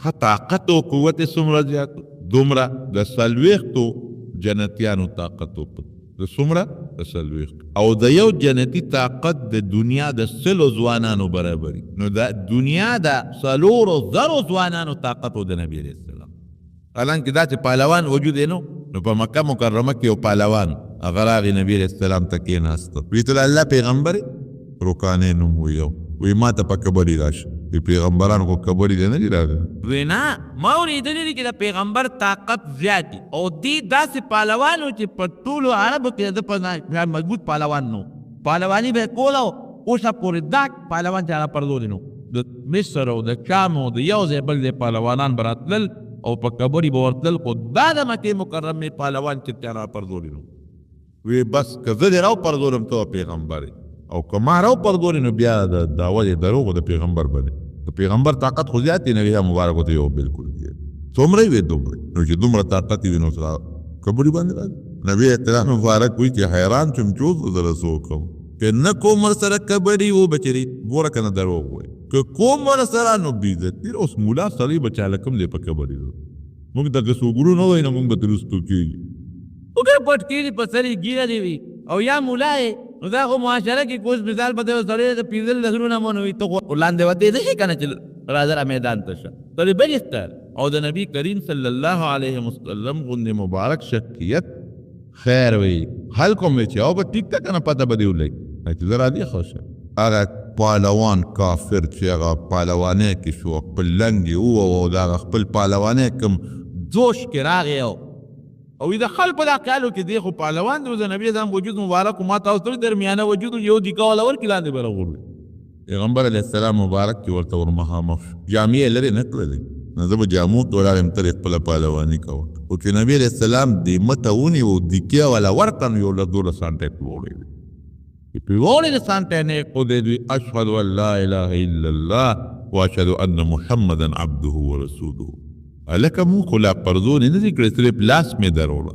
ښه طاقت او قوت یې څومره زیات و، دومره د څلوېښتو جنتیانو طاقت و، د څومره؟ د څلوېښتو. او د یو جنتي طاقت د دنیا د سلو ځوانانو برابري، نو د دنیا د 4000 ځوانانو طاقت و د نبی علیه السلام. حالانکه داسې پهلوان وجود یې نو، نو په مکه مکرمه کې یو پهلوان هغه راغی نبی علیه السلام ته کېناسته، وی ته د الله پیغمبر یې؟ رکانې نوم و یو، وی ما ته په کبډي راشه. وی پیغمبران خو کبډي ته نه دي راغلي. وی نه، ما اورېدلي دي چې د پیغمبر طاقت زیات دي او دی داسې پهلوان و چې په ټولو عربو کې د ده په مضبوط پهلوان نه و، پهلواني به یې کوله او اوسه پورې دا پهلوان چې هغه پرځولی نه و. د مصر او د شام او د یو ځای بل ځای پهلوانان به راتلل او په کبري به ورتلل، خو دا د مکې مکرمې پهلوان چې چا راپرځولی نو. وی بس که زه دې راوپرځولم ته پیغمبر یې، او که ما راوپرځولې نو بیا د دعوه دې دروغ د پیغمبر باندې. د پیغمبر طاقت خو زیات دی، نبی مبارک ورته یو بالکل دی څومره وي دومره، نو چې دومره طاقت وي نو سره کبري باندې راځي. نبی احترام مبارک وایي چې حیران شوم چې اوس زه څه وکړم، که نه کوم ورسره کبري و به چېرې ګوره که نه دروغ وایي، که کوم ورسره نو بېعزتي. اوس ملا سړی به چاله کوم دی په کبري، موږ ته که څوک ورونه وایي نو موږ به ترې وروستو کېږي. وګوره پټکی دې په سر یې ږیره دې وي او یا ملا یې، نو دا خو معاشره کې اوس مثال په یو سړی د 15 غرونه مو نو وي، ته خو لاندې وتی نه شي که نه چې راځه را میدان ته شه، سړی بل سته. او د نبی کریم صلی الله علیه وسلم غوندې مبارک شخصیت خیر وي، خلکو هم وي چې او به ټیک ده که نه پته به دې ولګي چې زه را دې ښه شه. هغه پهلوان کافر چې هغه پهلوانۍ کې شو، خپل لنګ یې ووهه او د هغه خپل پهلوانۍ کوم جوش کې راغی او د خلکو دا خیال و چې دی خو پهلوان دی، د نبي اسلام وجود مبارک ما تاسو ته درمیانه وجود یو دیکه والا ورکړي لاندې به راغورځي. پیغمبر علیه السلام مبارک چې ورته ورمخامخ شو، جامې یې لرې نه کړلې، نو زه به جامو ته ولاړ یم، تر یې خپله پهلواني کوه. خو چې نبي علیه السلام دې مته ونیو، دیکې والا ورکړه، نو یو له دوله سانټه یې پرې ووړېدې. چې پرې ووړېدې سانټه یې نه یې ښودې، دوی اشهد ان لا اله الا الله واشهد ان محمدا عبده ورسوله. هلکه مونږ خو لا پرځونې نه دي کړې، صرف لاس مې دروړه.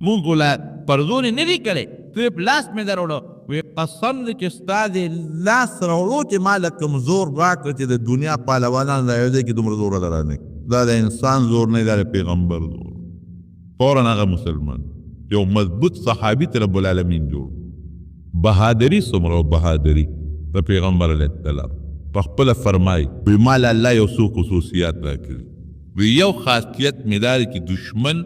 مونږ خو لا پرځونې نه دي کړې، صرف لاس مې دروړه. وی قسم دی چې ستا دې لاس راوړو چې ما له کوم زور راکړ چې د دنیا پهلوانان را یو ځای کې دومره زور را نه کړي. دا د انسان زور نه دی، دا د پیغمبر زور. فورا هغه مسلمان یو مضبوط صحابي ته رب العالمین جوړ. بهادري څومره بهادري د پیغمبر علیه السلام په خپله فرمایي، وی ما له الله یو څو خصوصیات راکړي. وی یو خاصیت مې دا دی چې دښمن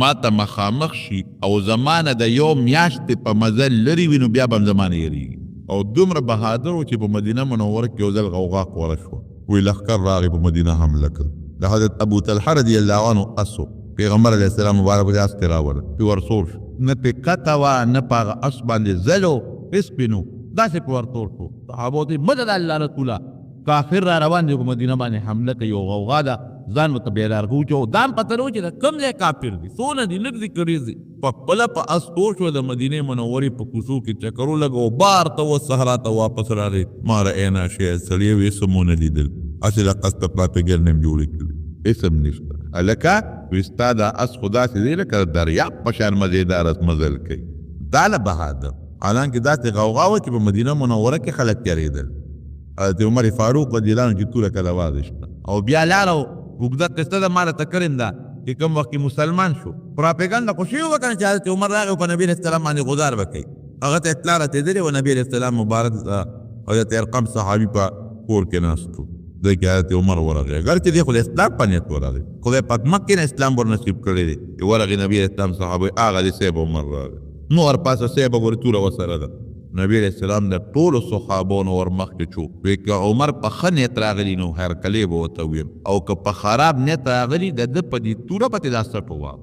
ما ته مخامخ شي او زما نه د یو میاشتې په مزل لرې وي نو بیا به هم زما نه یریږي. او دومره بهادر و چې په مدینه منوره کې یو ځل غوغا خوره شوه، وی لښکر راغی په مدینه حمله کړه. د حضرت ابو طلحه رضی الله عنه اس و، پیغمبر علیه السلام مبارک پرې اس ته راوړه، پرې ورسور شو، نه پرې کته وه نه په هغه اس باندې ځل و، هېڅ پرې نه و، داسې پرې ورتور شو. صحابو ته مه ځه د الله رسوله، کافر را روان دی په مدینه باندې حمله کوي او غوغا ده، ځان ورته بیدار کړو چې دا هم پته نه و چې د کوم ځای کافر دي، څونه دي، لږ دي که ډېر دي. په خپله په اس تور شو، د مدینې منورې په کوڅو کې چکر ولګاوه، بار ته و صحرا ته واپس راغی. ما رأینا شیئا، سړی وې څه مو نه لیدل، هسې د قصده پراپیګنډه هم جوړې کړې، هېڅ هم نشته. هلکه وی ستا دا اس خو داسې دی لکه د دریاب په شان مزېدار اس مزل کوي، دا له بهادر. حالانکه داسې غوغا وه چې په مدینه منوره کې خلک تېرېدل. حضرت عمر فاروق رضی الله عنه چې توره کله واغېسته او بیا لاړه اوږده قصه ده، ما راته کړې ده چې کوم وخت کې مسلمان شو، پراپیګنډه خو شوې وه که نه چې حضرت عمر راغی او په نبي علیه السلام باندې غزار به کوي. هغه ته اطلاع رسېدلې وه، نبي علیه السلام مبارک حضرت ارقم صحابي په کور کې ناست و، دی کې حضرت عمر ورغی، اګر چې دی خو د اسلام په نیت ورغی، خدای پاک مخکې نه اسلام ور نصیب کړی دی. چې ورغی نبي علیه السلام صحابه هغه دی صاحب عمر راغی، نو ورپاسه صاحب ګورې توره ورسره ده. نبی علیه السلام د ټولو صحابو نه ورمخکې شو، وی که عمر په ښه نیت راغلی نو هرکلی به ورته ویم، او که په خراب نیت راغلی د ده په دې توره به ترې دا سټ ووهم.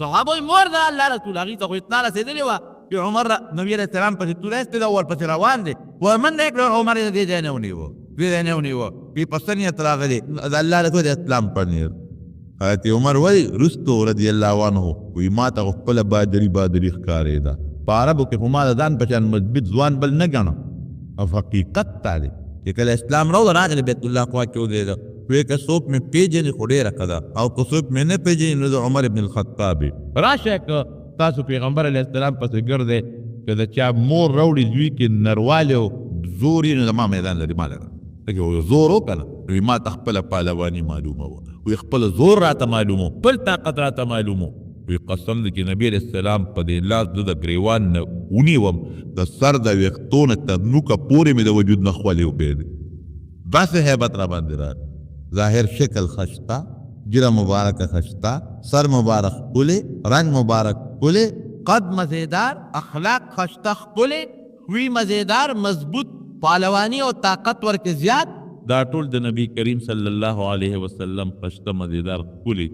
صحابو یې مور ده الله رسول، هغوی ته خو اطلاع رسېدلې وه چې عمر نبی علیه السلام پسې توره ایستې ده او ورپسې روان دی. ورمنډه یې کړه، عمر یې د دې ځای نه ونیوه، دې ځای نه ونیوه. وی په څه نیت راغلی؟ د الله رسول د اسلام په نیت. حضرت عمر وایي وروستو رضی الله عنه وی ما ته خو خپله بادري بادري ښکارېده، په عربو کې خو ما د ځان په شان مضبوط ځوان بل نه ګڼه. او حقیقت دا دی چې کله اسلام راوړ راغلی بیت الله خوا کې ودرېده، وی که څوک مې پېژني خو ډېره ښه ده، او که څوک مې نه پېژني نو زه عمر ابن الخطاب یم. راشه که تاسو پیغمبر علیه السلام پسې ګرځئ، که د چا مور راوړي زوی کې نروالی او زور یې نو زما میدان لري، ما لره زور وکړه. وی ما ته خپله پهلواني معلومه وه، وی خپل زور راته معلوم و، خپل طاقت راته معلوم و. وی قسم دی چې نبی علیه السلام په دې لاس زه د ګریوان نه ونیوم، د سر د ویښتو نه تر نوکه پورې مې د وجود نه خولې وبهېدې، داسې هیبت را باندې راغی. ظاهر شکل ښه شته، ږیره مبارکه ښه شته، سر مبارک ښکلی، رنګ مبارک ښکلی، قد مزېدار، اخلاق ښه شته ښکلی، خوی مزېدار، مضبوط، پهلواني او طاقت ورکې زیات. دا ټول د نبی کریم صلی الله علیه وسلم ښه شته مزېدار ښکلي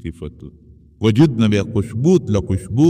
صفتونه. وجود نه به خوشبو تله خوشبو.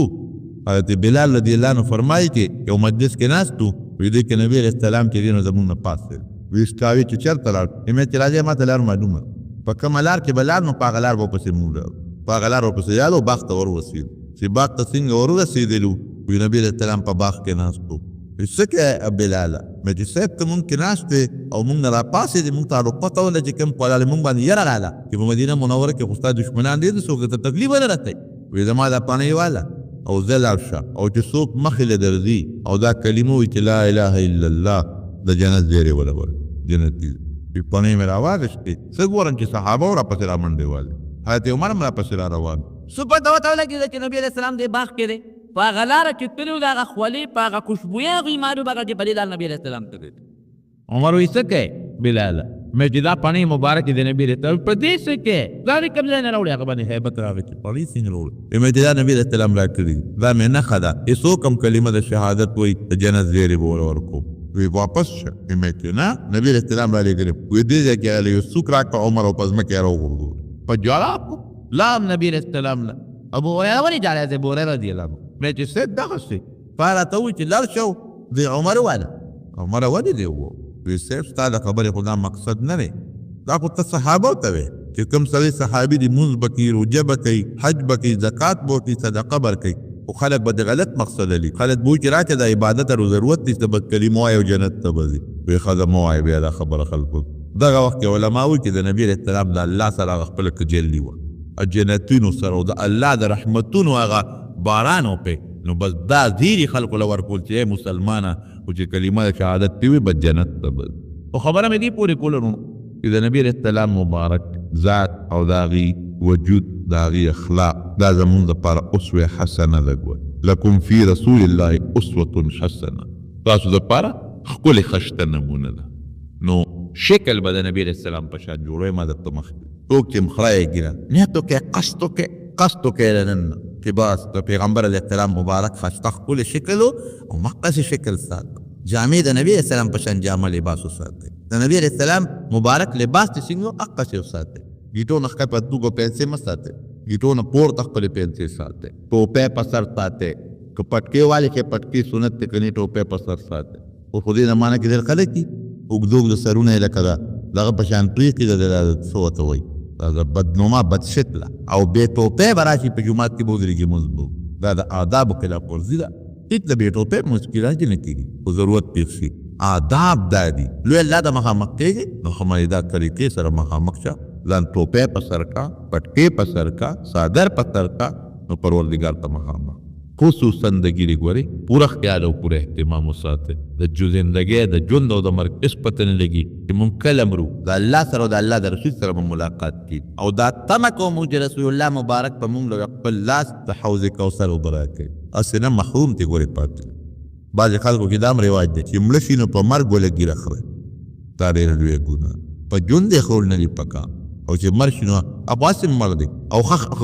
حضرت بلال رضی الله عنه فرمایي چې یو مجلس کې ناست وو، وی دې کې نبی علیه السلام چې دی نو زموږ نه پاڅېد، ویسکاوي چې چېرته لاړ؟ مې چې راځې ما ته لار معلومه، په کومه لار کې به لاړ نو په هغه لار به ورپسې مونږ لاړو، په هغه لار ورپسې لاړو، باغ ته ورورسېدو. چې باغ ته څنګه ورورسېدلو، وی نبي علیه السلام په باغ کې ناست و. وی څه کوې بلاله؟ مې چې صاحب ته مونږ کې ناست وې او مونږ نه راپاڅېدې، مونږ ته پته وله چې کوم خوا لاړې، مونږ باندې یره راله چې په مدینه منوره کې خو ستا دښمنان ډېر دي، څوک درته تکلیف ونه رسوي. وی زما دا پڼې واله او زه لاړ شه، او چې څوک مخې له درځي او دا کلمه وایي چې لا اله الا الله، د جنت زیری وله ورکړي، جنتي. وی پڼې مې راواخیستې، څه ګورم چې صحابه راپسې رامنډې والې، حضرت عمر هم راپسې را روان. څه پته ورته ولګېده چې نبي علیه السلام دې باغ کې دی؟ په هغه لاره چې تللی و، د هغه خولې په هغه خوشبویۍ هغوی معلومه کړه چې په دې لار نبي علیه السلام تللی دی. عمر وایي څه کوې بلاله؟ مې چې دا پڼې مبارکې د نبي علیه السلام په دې څه کوې؟ دا دې کوم ځای نه راوړې؟ هغه باندې هیبت راغی چې پڼې څنګه راوړې؟ مې چې دا نبي علیه السلام راکړي، دا مې نښه ده، هېڅوک هم کلمه د شهادت وایي د جنت زیری به ور ورکوم. وی واپس شه. مې چې نه، نبي علیه السلام رالیږلی. وی دې ځای کې راغلی، یو څوک راکړه عمر او په ځمکه یې راوغورځولو. په ژړا لام نبي علیه السلام له ابو هریره ولې ژاړې؟ ابو هریره رضی الله عنه مې چې صاحب دغسې پا راته وویل چې لاړ شه د عمر وواله. عمر ولې دی وو؟ وی صاحب ستا د خبرې خو دا مقصد نه دی، دا خو ته صحابه ته وې چې کوم سړی صحابي دی مونځ به کوي، روژه به کوي، حج به کوي، زکات به ورکوي، صدقه به ورکوي، خو خلک به د غلط مقصد لري، خلک به وایي چې راشه دا عبادت ته ضرورت نشته، بس کلمه وایي او جنت ته به ځي. وی ښځه مه وایه بیا دا خبره خلکو. دغه وخت کې علما وایي چې د نبي علیه السلام د الله سره هغه خپله تجلي وه، جنتونو سره او د الله د رحمتونو هغه باران وپې، نو بس دا زیری خلکو له ورکول چې ای مسلمانه خو چې کلمه د شهادت دې وي بس جنت ته به ځي. خو خبره مې دې پورې کوله نو چې د نبي علیه السلام مبارک ذات او د هغې وجود، د هغې اخلاق، دا زمونږ دپاره اسوه حسنه ده. ګوره لکم فی رسول الله اسوة حسنه، تاسو دپاره ښکلې خشته نمونه ده. نو شکل به د نبي علیه السلام په شان جوړوي. ما درته مخکې څوک چې مخرایې ږیره نیت وکړې، قصد وکړې، قصد وکړې له نن نه چې بس د پیغمبر علیه السلام مبارک خسته ښکلی شکل او مقصې شکل ساته، جامې د نبي علیه السلام په شان جامه لباس وساتئ، د نبي علیه السلام مبارک لباس چې څنګه هغسې وساتئ، ګیټو نه ښکته پرتوګ او پنسې مه ساتئ، ګیټو نه پورته خپلې پنسې ساتئ، ټوپۍ په سر ساتئ، که پټکې والې کې پټکې سنت دی، که نه ټوپۍ په سر ساتئ. خو خو دې زمانه کې ډېر خلک دي اوږده اوږده سرونه یې لکه دغه په شان پرېښي ده، څه ورته وایي، دا بدنما بدشکله او بې ټوپۍ به راشي په جومات کې به ودرېږي مونځ به وکړي. دا د آدابو خلاف ورزي ده، هېڅ د بې ټوپۍ مونځ کې راځي نه کېږي، خو ضرورت پېښ شي. آداب دا دي، لوی الله ته مخامخ کېږي نو ښه دا طریقې سره مخامخ شه، ځان ټوپۍ په سر کا، پټکې په سر کا، څادر په سر کا، نو پروردګار ته مخامخ. خصوصا د ږیرې ګورې پوره خیال او پوره اهتمام وساتئ. د زندګۍ د ژوند او د مرګ هېڅ پته نه لګي چې مونږ کله مرو، د الله سره او د الله د رسول سره به ملاقات کېږي، او دا تمه کوو مونږ چې رسول الله مبارک په مونږ له خپل لاس د حوض کوثر اوبه راکوي، هسې نه محروم ترې ګورې پاتې. بعضې خلکو کې دا هم رواج دی چې مړه شي نو په مرګ وله ږیره خوري، دا ډېره لویه ګناه، په ژوند یې خورل نه دي پکار، او چې مړ شي نو هغه هسې هم مړ دی او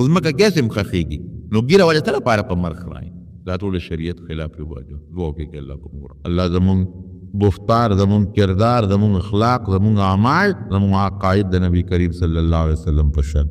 ځمکه کې هسې هم ښخېږي، نو ږیره ولې څه لپاره په مرګ خوري؟ دا ټول شریعت خلاف رواج. دعا وکړئ الله په موږ، الله زمونږ گفتار، زمونږ کردار، زمونږ اخلاق، زمونږ اعمال، زمونږ عقاید د نبی کریم صلی الله علیه وسلم په شان.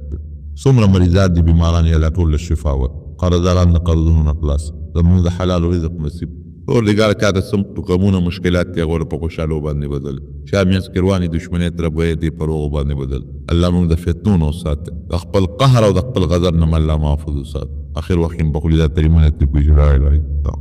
څومره مریضات دي بیماران یې الله ټول شفا ورکړي، قرضداران د قرضونو نه خلاص، زمونږ د حلال رزق نصیب. پروردګار چا ته څه غمونه مشکلات دي هغه په خوشحالو باندې بدل، چا مینځ کې روانې دښمنۍ تربګۍ دي په روغو باندې بدل. الله موږ د فتنو نه وساته، د خپل قهر او د خپل غضب نه الله محفوظ وساته. اخر وخت کې په خولې دا کلمه نه ترې لا اله الا الله.